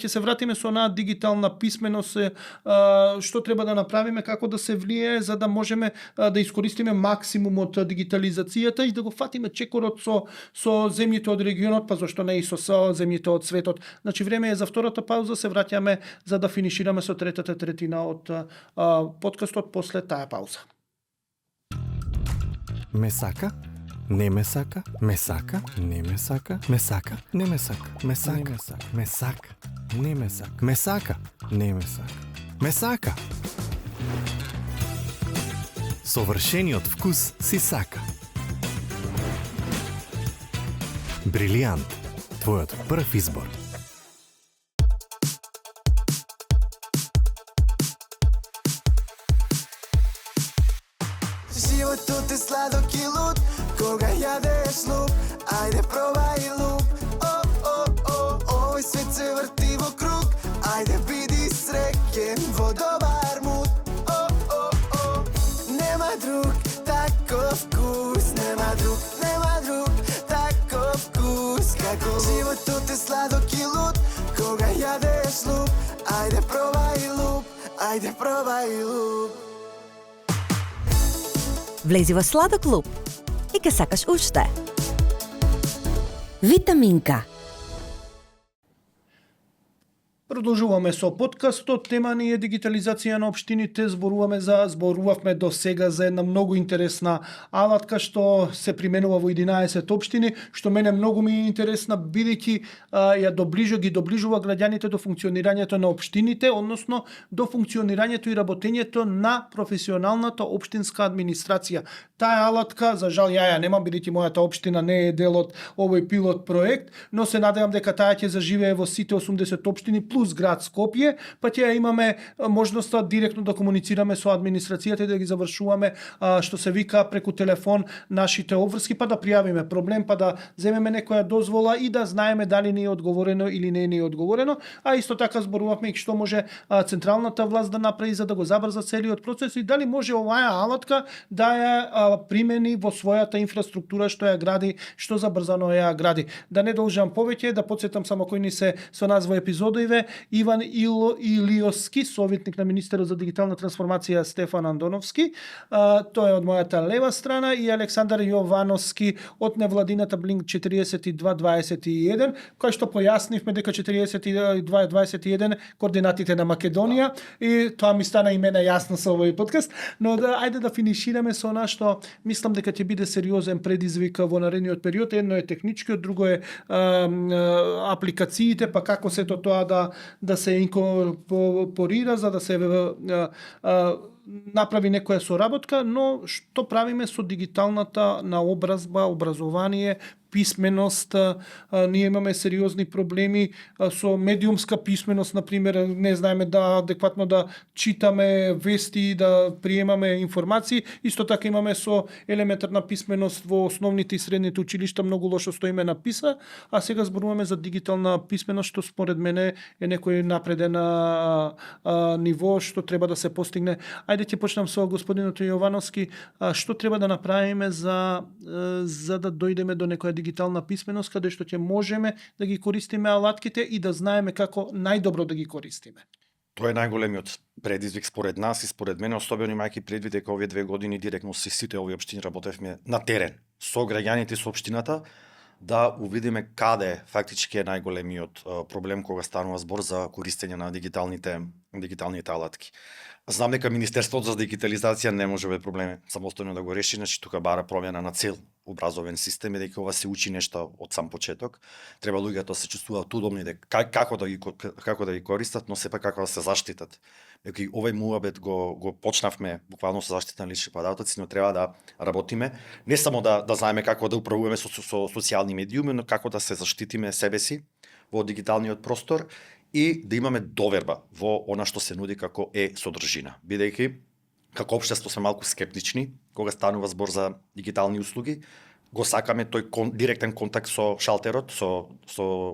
се вратиме со онаа дигитална писменост, што треба да направиме, како да се влие за да можеме да искористиме максимумот дигитализацијата и да го фатиме чекорот со земјите од регионот, па зашто не и со земјите од светот. Значи време е за втората пауза, се враќаме за да финишираме со третата третина од подкастот после таа пауза. Ме сака, не ме сака, ме сака, не ме сака, ме сака, не ме сака, ме сака, ме сака, не ме сака, ме сака, не ме сака, ме сака. Совршениот вкус си сака. Брилијант, твојот прв избор. Животот е сладок и луд, кога јадеш луп, ајде пробај луп. Овој свет се врти во круг, ајде биди среќен во добар муд. Нема друг таков вкус, нема друг таков вкус како животот е сладок и луд, кога јадеш луп, ајде пробај луп, ајде пробај луп. Влези во Сладок клуб и ке сакаш уште. Витаминка. Продолжуваме со подкастот, тема ни е дигитализација на општините, зборувавме до сега за една многу интересна алатка што се применува во 11 општини, што мене многу ми е интересна бидејќи ги доближува граѓаните до функционирањето на општините, односно до функционирањето и работењето на професионалната општинска администрација. Таа алатка, за жал ја немам бидејќи мојата општина не е дел од овој пилот проект, но се надевам дека таа ќе заживее во сите 80 општини плюс град Скопје, па ќе имаме можноста директно да комуницираме со администрацијата и да ги завршуваме што се вика преку телефон нашите обврски, па да пријавиме проблем, па да земеме некоја дозвола и да знаеме дали ни е одговорено или не ни е одговорено, а исто така зборувавме и што може централната власт да направи за да го забрза целиот процес и дали може оваа алатка да ја примени во својата инфраструктура што ја гради, што забрзано ја гради. Да не должам повеќе, да потсетам само кои ни се со нас во епизодиве, Иван Илиоски, советник на министерот за дигитална трансформација Стефан Андоновски, тој е од мојата лева страна, и Александар Јовановски од невладината Блинк 4221, кој што појаснивме дека 4221 координатите на Македонија, и тоа ми стана имена јасно со овој подкаст, но ајде да финишираме со она што мислам дека ќе биде сериозен предизвик во наредниот период. Едно е техничкиот, друго е апликациите, па како сето тоа да се инкорпорира за да се направи некоја соработка, но што правиме со дигиталната наобразба, образование, писменост, ние имаме сериозни проблеми со медиумска писменост, например, не знаеме да адекватно да читаме вести, да приемаме информации. Исто така имаме со елементарна писменост во основните и средните училишта, многу лошо стоиме на ПИСА, а сега зборуваме за дигитална писменост, што според мене е некој напредена ниво што треба да се постигне. Ајде ќе почнам со господинот Јовановски, што треба да направиме за да дојдеме до некоја дигитална писменост, каде што ќе можеме да ги користиме алатките и да знаеме како најдобро да ги користиме. Тоа е најголемиот предизвик според нас и според мене, особено имајќи предвид дека овие 2 години директно со сите овие општини работевме на терен со граѓаните со општината, да увидиме каде фактички е најголемиот проблем кога станува збор за користење на дигиталните алатки. Знам дека Министерството за дигитализација не може без проблеми самостојно да го реши, значи тука бара промена на цел образовен систем, и дека ова се учи нешто од сам почеток. Треба луѓето се чувствуваат удобни дека како да ги користат, но сепак како да се заштитат. Дека овој муабет го почнавме буквално со заштита на лични податоци, но треба да работиме не само да знаеме како да управуваме со социјални медиуми, но како да се заштитиме себеси во дигиталниот простор и да имаме доверба во она што се нуди како содржина. Бидејќи како општество сме малку скептични кога станува збор за дигитални услуги, го сакаме тој директен контакт со шалтерот, со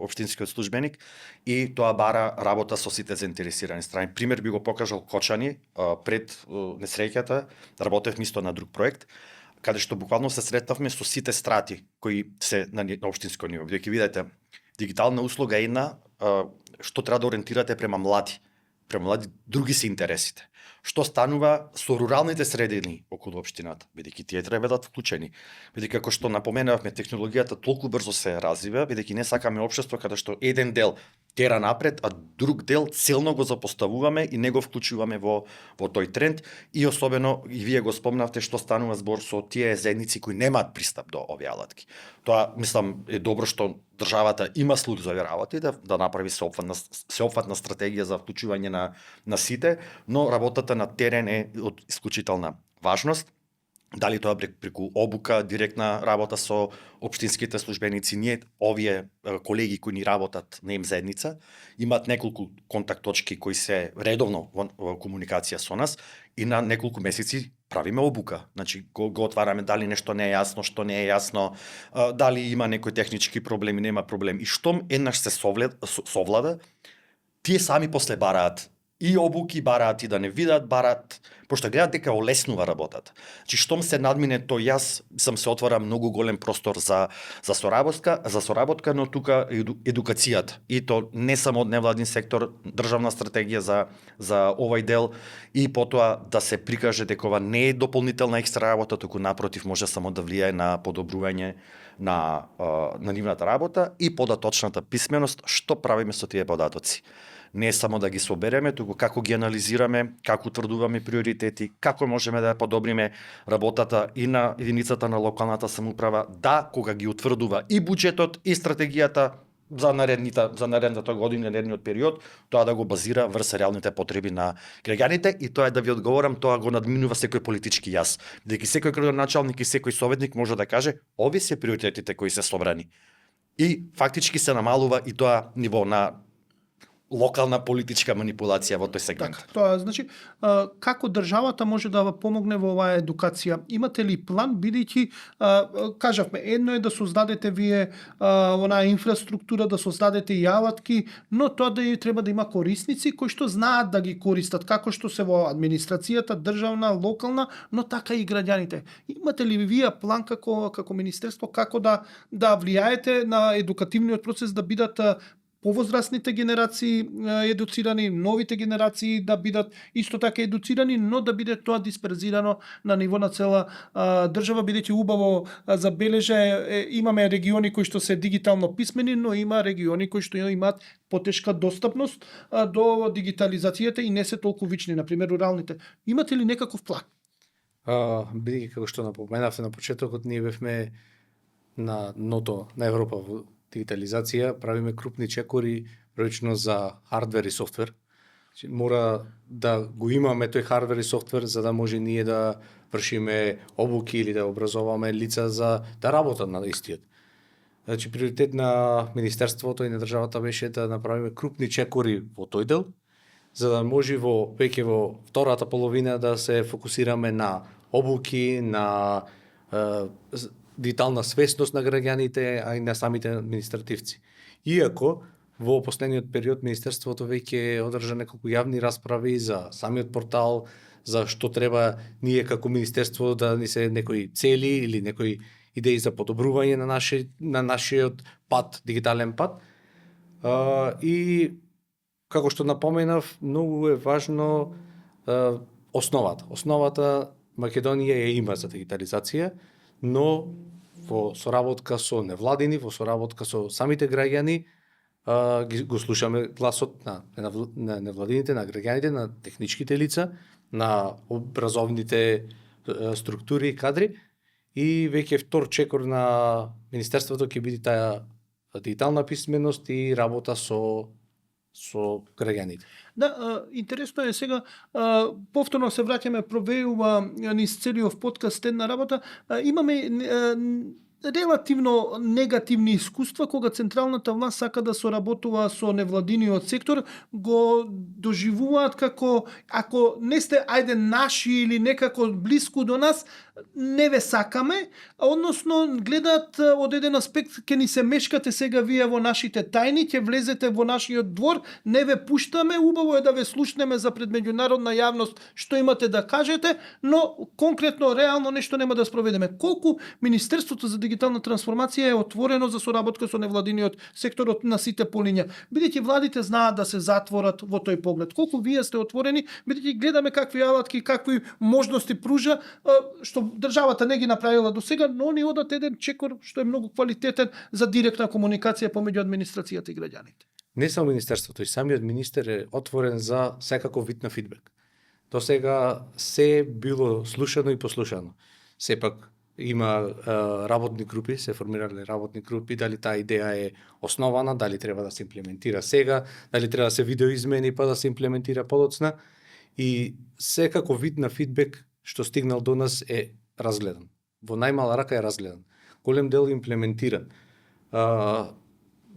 општинскиот службеник, и тоа бара работа со сите заинтересирани страни. Пример би го покажал Кочани, пред несреќата работевме исто на друг проект, каде што буквално се сретавме со сите страти кои се на општинско ниво. Бидејќи видите, дигитална услуга е една што треба да ориентирате према млади. Према млади други се интересите. Што станува со руралните средини околу општината, бидејќи тие треба да бидат вклучени. Бидејќи како што напоменавме, технологијата толку брзо се развива, бидејќи не сакаме општество каде што еден дел тера напред, а друг дел целно го запоставуваме и не го вклучуваме во тој тренд, и особено и вие го спомнавте што станува збор со тие заедници кои немаат пристап до овие алатки. Тоа мислам е добро што државата има слух за овие работи, да направи сеопфатна стратегија за вклучување на сите, но работата на терен е од исклучителна важност. Дали тоа преку обука, директна работа со општинските службеници, ние овие колеги кои ни работат на заедница, имаат неколку контакт точки кои се редовно во комуникација со нас, и на неколку месеци правиме обука. Значи го отвараме дали нешто не е јасно, што не е јасно, дали има некои технички проблеми, нема проблем. И штом еднаш се совлада, тие сами после бараат и обуки, бараат и да не видат, бараат, пошто гледат дека олеснува работата. Значи штом се надмине тој, јас се отвара многу голем простор за соработка, но тука едукацијата. И то не само од невладин сектор, државна стратегија за овој дел, и потоа да се прикаже дека ова не е дополнителна екстра работа, туку напротив може само да влијае на подобрување на нивната работа и податочната писменост, што правиме со тие податоци. Не само да ги собереме, туку како ги анализираме, како утврдуваме приоритети, како можеме да ја подобриме работата и на единицата на локалната самоуправа, да кога ги утврдува и буџетот и стратегијата за наредната година, наредниот период, тоа да го базира врз реалните потреби на граѓаните, и тоа е, да ви одговорам, тоа го надминува секој политички јас. Дека секој градоначалник и секој советник може да каже, овие се приоритетите кои се собрани. И фактички се намалува и тоа ниво на локална политичка манипулација во тој сегмент. Така, тоа значи како државата може да помогне во оваа едукација? Имате ли план, бидејќи кажавме, едно е да создадете вие онаа инфраструктура, да создадете и алатки, но тоа да треба да има корисници кои што знаат да ги користат, како што се во администрацијата, државна, локална, но така и граѓаните. Имате ли вие план како министерство како да влијаете на едукативниот процес, да бидат повозрастните генерации едуцирани, новите генерации да бидат исто така едуцирани, но да биде тоа дисперзирано на ниво на цела држава, бидејќи убаво забележа имаме региони кои што се дигитално писмени, но има региони кои што имаат потешка достапност до дигитализацијата и не се толку вични, например руралните. Имате ли некаков план? Бидејќи како што напоменавте на почетокот, ние бевме на ното на Европа во дигитализација, правиме крупни чекори првично за хардвер и софтвер. Мора да го имаме тој хардвер и софтвер за да може ние да вршиме обуки или да образоваме лица за да работат на истиот. Значи приоритет на министерството и на државата беше да направиме крупни чекори во тој дел, за да може веќе во втората половина да се фокусираме на обуки, на дигитална свесност на граѓаните, а и на самите административци. Иако во последниот период министерството веќе одржа неколку јавни расправи за самиот портал, за што треба ние како министерство да ни се некои цели или некои идеи за подобрување на нашиот пат, дигитален пат. И како што напоменав, многу е важно основата. Основата Македонија ја има за дигитализација, но во соработка со невладини, во соработка со самите граѓани, го слушаме гласот на невладините, на граѓаните, на техничките лица, на образовните структури и кадри, и веќе втор чекор на министерството ќе биде таа дигитална писменост и работа со граѓаните. Да, интересно е сега, повторно се враќаме провеува низ целиот подкаст една работа, имаме релативно негативни искуства кога централната власт сака да соработува со невладиниот сектор, го доживуваат како ако не сте ајде наши или некако блиску до нас, не ве сакаме, односно гледаат од еден аспект ќе ни се мешкате сега вие во нашите тајни, ќе влезете во нашиот двор, не ве пуштаме, убаво е да ве слушнеме за пред меѓународна јавност што имате да кажете, но конкретно реално нешто нема да спроведеме. Колку Министерството за дигитална трансформација е отворено за соработка со невладиниот сектор на сите полиња, бидејќи владите знаат да се затворат во тој поглед. Колку вие сте отворени, бидејќи гледаме какви алатки, какви можности пружа, што државата не ги направила до сега, но они одат еден чекор што е многу квалитетен за директна комуникација помеѓу администрацијата и граѓаните. Не само министерството, и самиот министер е отворен за секаков вид на фидбек. До сега се било слушано и послушано. Сепак има работни групи, се формирале работни групи, дали таа идеја е основана, дали треба да се имплементира сега, дали треба да се видеоизмени па да се имплементира подоцна, и секаков вид на фидбек што стигнал до нас е разгледан. Во најмала рака е разгледан. Голем дел имплементиран.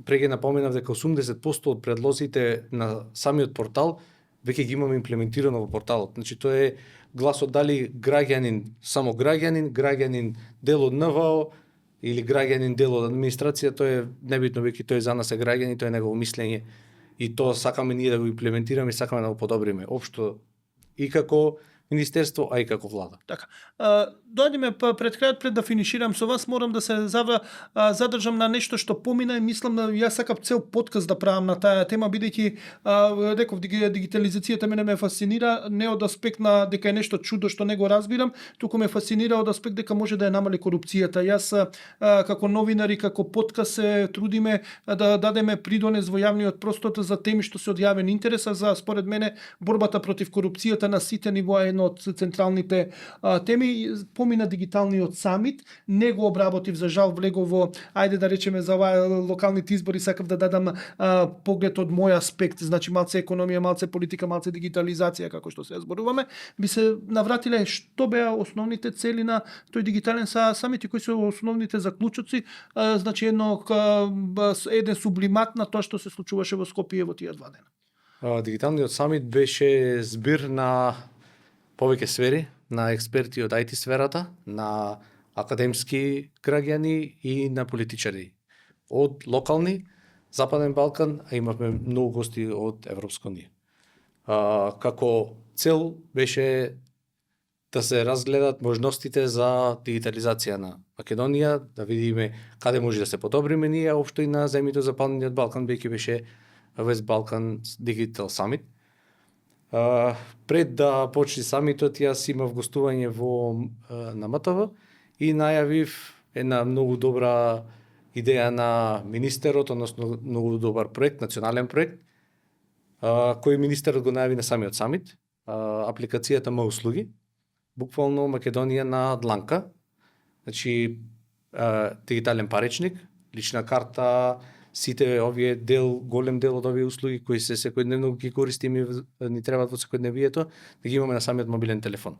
Преге напоменав дека 80% од предлозите на самиот портал веќе ги имаме имплементирано во порталот. Значи тоа е гласот дали граѓанин, само граѓанин дел од НВО или граѓанин дел од администрација, тоа е небитно, веќе тој за нас е граѓанин, тоа е негово мислење и тоа сакаме ние да го имплементираме и сакаме да го подобриме општо и како министерство, а и како влада. Така. Дојдеме пред крајот, пред да финиширам со вас, морам да се задржам на нешто што помина и мислам да јас сакам цел подкаст да правам на таа тема, бидејќи реков дигитализацијата мене ме фасцинира не од аспект на дека е нешто чудо што не го разбирам, туку ме фасцинира од аспект дека може да ја намали корупцијата. Јас како новинари, како подкаст се трудиме да дадеме придонес во јавниот простор за теми што се од јавен интерес, за според мене борбата против корупцијата на сите нивоа е од централните теми. Помина дигиталниот самит, не го обработив, за жал влегов во, ајде да речеме за локалните избори, сакав да дадам поглед од мој аспект, значи малце економија, малце политика, малце дигитализација, како што се зборуваме, би се навратиле што беа основните цели на тој дигитален самит и кои се основните заклучоци, значи еден сублимат на тоа што се случуваше во Скопје во тие 2 дена. Дигиталниот самит беше збир на повеќе сфери, на експерти од IT сферата, на академски граѓани и на политичари. Од локални, Западен Балкан, а имавме многу гости од Европска унија. Како цел беше да се разгледат можностите за дигитализација на Македонија, да видиме каде може да се подобриме ние, општо и на земјите Западниот Балкан, бидејќи беше West Balkan Digital Summit. Пред да почне самитот, јас имав гостување на МТВ и најавив една многу добра идеја на министерот, односно многу добар проект, национален проект, кој министерот го најави на самиот самит, апликацијата Ма услуги, буквално Македонија на дланка, значи дигитален паричник, лична карта, сите овие голем дел од овие услуги кои се секојдневно ги користиме, ни требаат во секојдневието, да ги имаме на самиот мобилен телефон.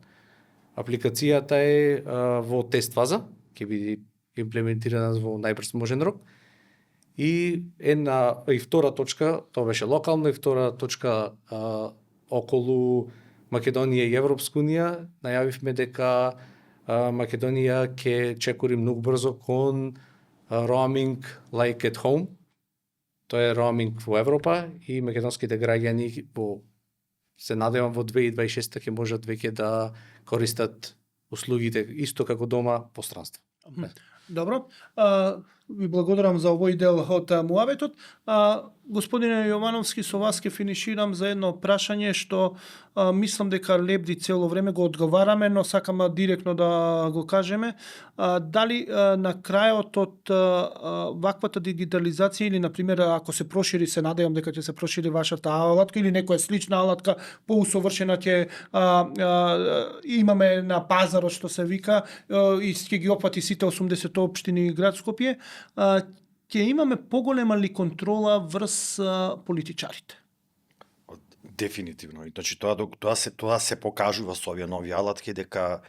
Апликацијата е во тест фаза, ќе биде имплементирана во најбрз можен рок. И втора точка, тоа беше локално, и втора точка околу Македонија и Европска унија, најавивме дека Македонија ќе чекори многу брзо кон roaming like at home. Тоа е roaming во Европа и македонските граѓани се надевам во 2026 ќе можат веќе да користат услугите исто како дома по странство. Добро. Ви благодарам за овој дел од муабетот. Господине Јовановски, со вас ќе финиширам за едно прашање што мислам дека лебди цело време го одговараме, но сакам директно да го кажеме. Дали на крајот од ваквата дигитализација или, например, ако се прошири, се надевам дека ќе се прошири вашата алатка или некоја слична алатка, поусовршена ќе имаме на пазарот, што се вика, и ќе ги опфати сите 80 општини и град Скопје, ќе имаме поголема ли контрола врз политичарите? Дефинитивно. Значи тоа се покажува со овие нови алатки дека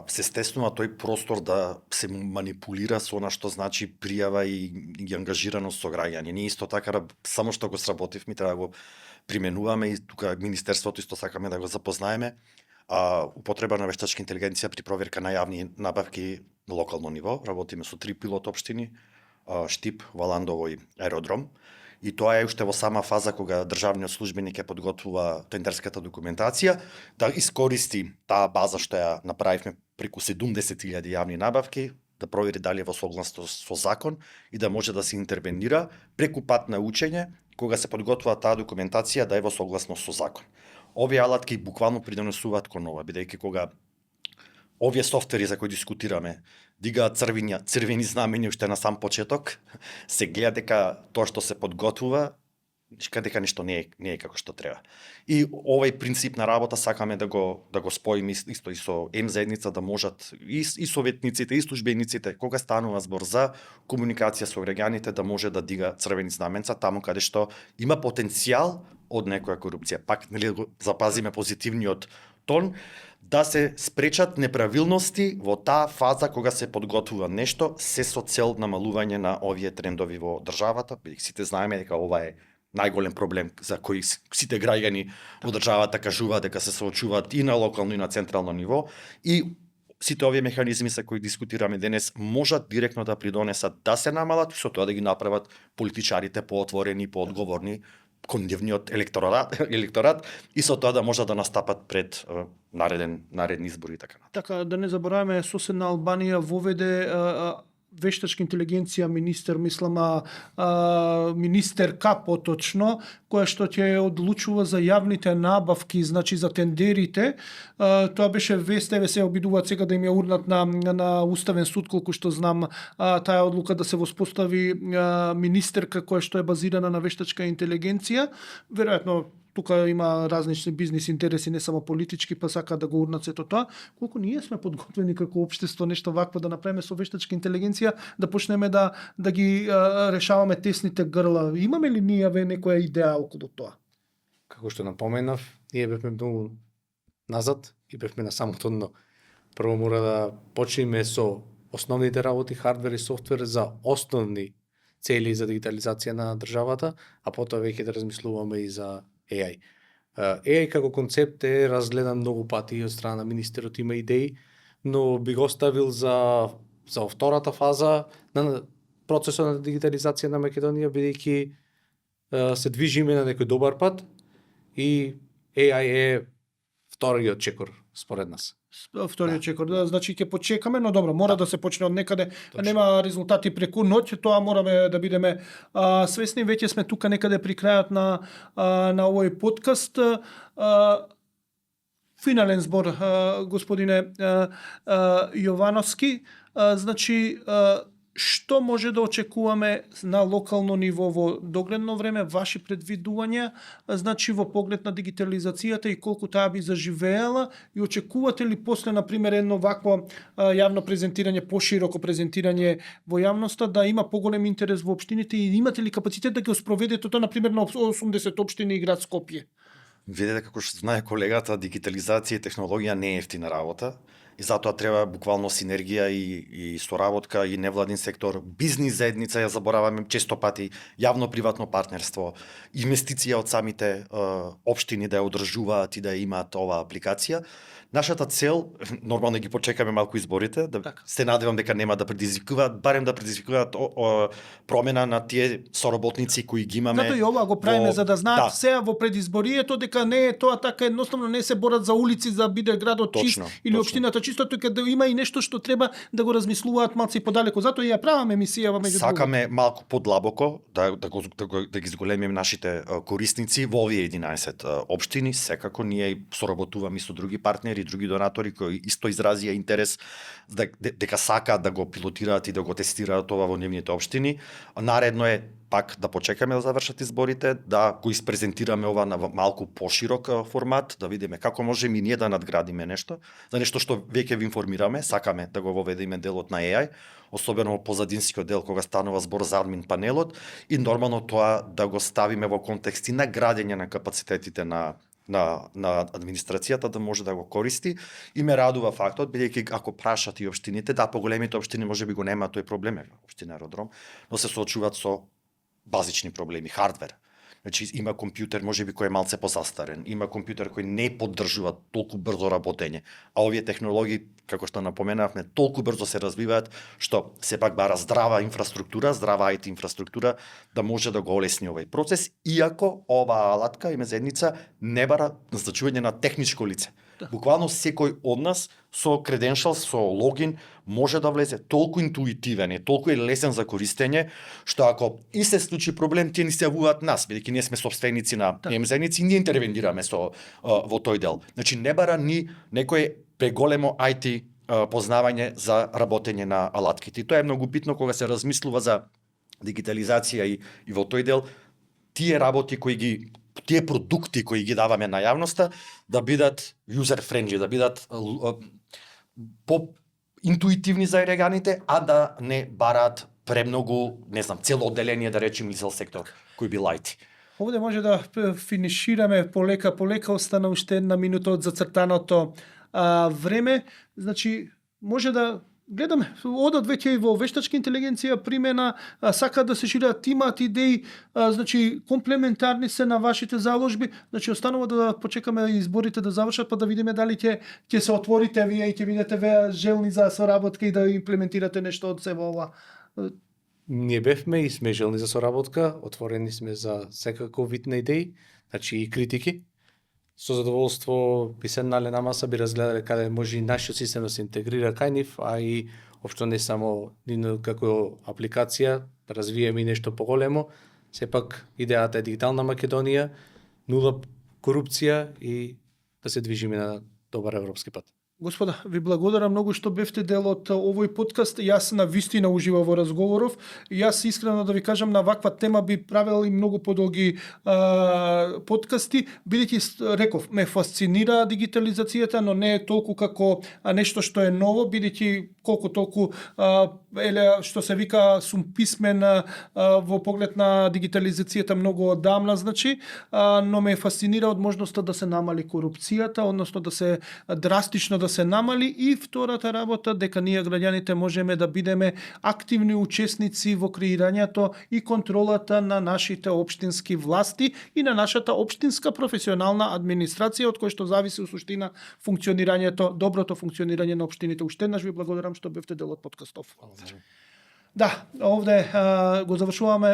се стеснува тој простор да се манипулира со она што значи пријава и ангажираност со граѓани. Ние исто така само што го сработивме, треба да го применуваме и тука министерството исто сакаме да го запознаеме. Употреба на вештачка интелигенција при проверка на јавни набавки на локално ниво. Работиме со 3 пилот општини, Штип, Валандово и Аеродром. И тоа е уште во сама фаза кога државниот службеник ќе подготвува тендерската документација, да искористи таа база што ја направивме преку 70.000 јавни набавки, да провери дали е во согласност со закон и да може да се интервенира преку пат на учење, кога се подготвува таа документација да е во согласност со закон. Овие алатки буквално придонесуваат кон ова, бидејќи кога овие софтвери за кои дискутираме дигаат црвени знамени уште на сам почеток, се гледа дека тоа што се подготвува, дека нешто не е како што треба. И овој принцип на работа сакаме да го споиме исто и со заедница, да можат и советниците, и службениците, кога станува збор за комуникација со граѓаните, да може да дига црвени знаменца таму каде што има потенцијал од некоја корупција. Пак нели запазиме позитивниот тон, да се спречат неправилности во таа фаза кога се подготвува нешто, се со цел намалување на овие трендови во државата. Сите знаеме дека ова е најголем проблем за кој сите граѓани во државата кажуваат дека се соочуваат и на локално и на централно ниво, и сите овие механизми за кои дискутираме денес можат директно да придонесат да се намалат и со тоа да ги направат политичарите поотворени и поодговорни кон нивниот електорат и со тоа да можат да настапат пред наредни избори и така натаму. Така, да не забораваме, соседна Албанија воведе вештачка интелигенција министерка поточно, која што ќе одлучува за јавните набавки, значи за тендерите. Тоа беше вест, се обидуваат сега да им ја урнат на Уставен суд, колку што знам, таа одлука да се воспостави министерка која што е базирана на вештачка интелигенција. Веројатно тука има различни бизнис интереси, не само политички, па сакаат да го урнат сето тоа. Колку ние сме подготвени како општество нешто вакво да направиме со вештачка интелигенција, да почнеме да ги решаваме тесните грла. Имаме ли ние некоја идеја околу тоа? Како што напоменав, ние бевме многу назад и бевме на самото дно. Прво мора да почнеме со основните работи, хардвер и софтвер за основни цели за дигитализација на државата, а потоа веќе да размислуваме и за AI. AI како концепт е разгледан многу пати од страна на министерот, има идеи, но би го оставил за втората фаза на процесот на дигитализација на Македонија, бидејќи се движиме на некој добар пат и AI е вториот чекор според нас. Вториот чекор, да, значи ќе почекаме, но добро, мора да се почне од некаде. Нема резултати преку ноќ, тоа мораме да бидеме свесни. Веќе сме тука некаде при крајот на овој подкаст. Финален збор, господине Јовановски. Значи, што може да очекуваме на локално ниво во догледно време, ваши предвидувања, значи во поглед на дигитализацијата и колку таа би заживеела, и очекувате ли после, например, едно вакво јавно презентирање, пошироко презентирање во јавноста, да има поголем интерес во општините и имате ли капацитет да ги спроведете тоа, например, на 80 општини и град Скопје? Видете, како што знае колегата, дигитализација и технологија не е ефтина работа. И затоа треба буквално синергија и соработка и невладин сектор, бизнис заедница, ја забораваме често пати, јавно-приватно партнерство, инвестиција од самите општини да ја одржуваат и да ја имаат оваа апликација. Нашата цел, нормално ги почекаме малку изборите, да се надевам дека нема да предизвикуваат, барем да предизвикуваат промена на тие соработници кои ги имаме. Зато и ова го правиме за да знаат Да. сега во предизборието дека не е тоа така едноставно, не се борат за улици за биде градот чист или општината чисто, тука да има и нешто што треба да го размислуваат малку и подалеку. Затоа и ја правиме емисија меѓу Сакаме малку подлабоко да ги зголемиме нашите корисници во овие 11 општини. Секако ние соработуваме со други партнери, други донатори кои исто изразија интерес дека сакаат да го пилотираат и да го тестираат ова во нивните општини. Наредно е пак да почекаме да завршат изборите, да го испрезентираме ова на малку поширок формат, да видиме како можеме и ние да надградиме нешто, за нешто што веќе ви информираме, сакаме да го воведеме делот на AI, особено позадинскиот дел кога станува збор за админ панелот и нормално тоа да го ставиме во контекст и на градење на капацитетите на администрацијата да може да го користи, и ме радува фактот, бидејќи ако прашат и општините, да, поголемите општини можеби го немаат тој проблем, општина Аеродром, но се соочуваат со базични проблеми, хардвер. Значи има компјутер можеби кој е малце позастарен, има компјутер кој не поддржува толку брзо работење, а овие технологии, како што напоменавме, толку брзо се развиваат што сепак бара здрава инфраструктура, здрава IT инфраструктура да може да го олесни овој процес, иако оваа алатка и мезедница не бара назначување на техничко лице. Буквално секој од нас со креденшал, со логин може да влезе, толку интуитивен е, толку е лесен за користење, што ако и се случи проблем, тие ни се јавуваат нас, бидејќи ние сме собственици на емзеници, ние интервенираме во тој дел. Значи не бара ни некој преголемо IT познавање за работење на алатките. И тоа е многу битно кога се размислува за дигитализација и во тој дел, тие работи тие продукти кои ги даваме на јавноста да бидат user friendly, да бидат по интуитивни за реганите, а да не бараат премногу, не знам, цело одделение да речем или сектор кој би лајти. Овде може да финишираме полека, остана уште една минута од зацртаното време. Значи, може да гледаме, одат веќе и во вештачка интелигенција примена, сакаат да се шират, имаат идеи, значи комплементарни се на вашите заложби, значи останува да почекаме изборите да завршат, па да видиме дали ќе се отворите вие и ќе бидете желни за соработка и да имплементирате нешто од себе ова. Ние бевме и сме желни за соработка, отворени сме за секаков вид на идеи, значи и критики. Со задоволство би седнале на маса, би разгледале каде може и нашиот систем да се интегрира кај нив, а и општо не само како апликација, да развиеме и нешто поголемо. Сепак идејата е дигитална Македонија, нула корупција и да се движиме на добар европски пат. Господа, ви благодарам многу што бевте дел од овој подкаст. Јас на вистина уживав во разговоров. Јас искрено да ви кажам, на ваква тема би правел и многу подолги подкасти, бидејќи реков, ме фасцинира дигитализацијата, но не е толку како нешто што е ново, бидејќи колку толку што се вика сум писмен во поглед на дигитализацијата многу одамна, значи, но ме фасцинира од можноста да се намали корупцијата, односно да се драстично да се намали, и втората работа дека ние граѓаните можеме да бидеме активни учесници во креирањето и контролата на нашите општински власти и на нашата општинска професионална администрација, од која што зависи у суштина функционирањето, доброто функционирање на општините. Уште еднаш ви благодарам што бевте дел од подкастов. Да, овде го завршуваме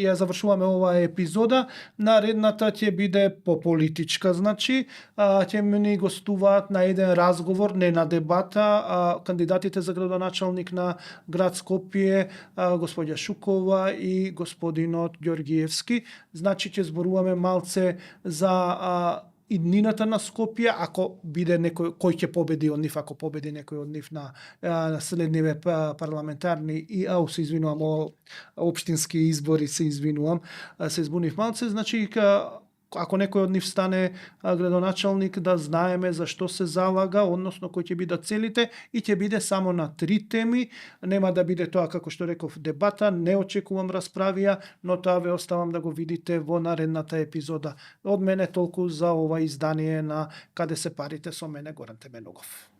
ја завршуваме оваа епизода. Наредната ќе биде пополитичка, значи ќе ни гостуваат на еден разговор, не на дебата, кандидатите за градоначалник на град Скопје, господја Шукова и господинот Ѓоргиевски. Значи ќе зборуваме малце за иднината на Скопје, ако биде некој кој ќе победи од нив, ако победи некој од нив на следниве парламентарни и се извинувам, општински избори, се избунив малце, значи ако некој од нив стане градоначалник, да знаеме за што се залага, односно кои ќе бидат целите, и ќе биде само на 3 теми. Нема да биде тоа, како што реков, дебата, не очекувам расправија, но тоа ве оставам да го видите во наредната епизода. Од мене толку за ова издание на Каде се парите со мене Горан Теменогов.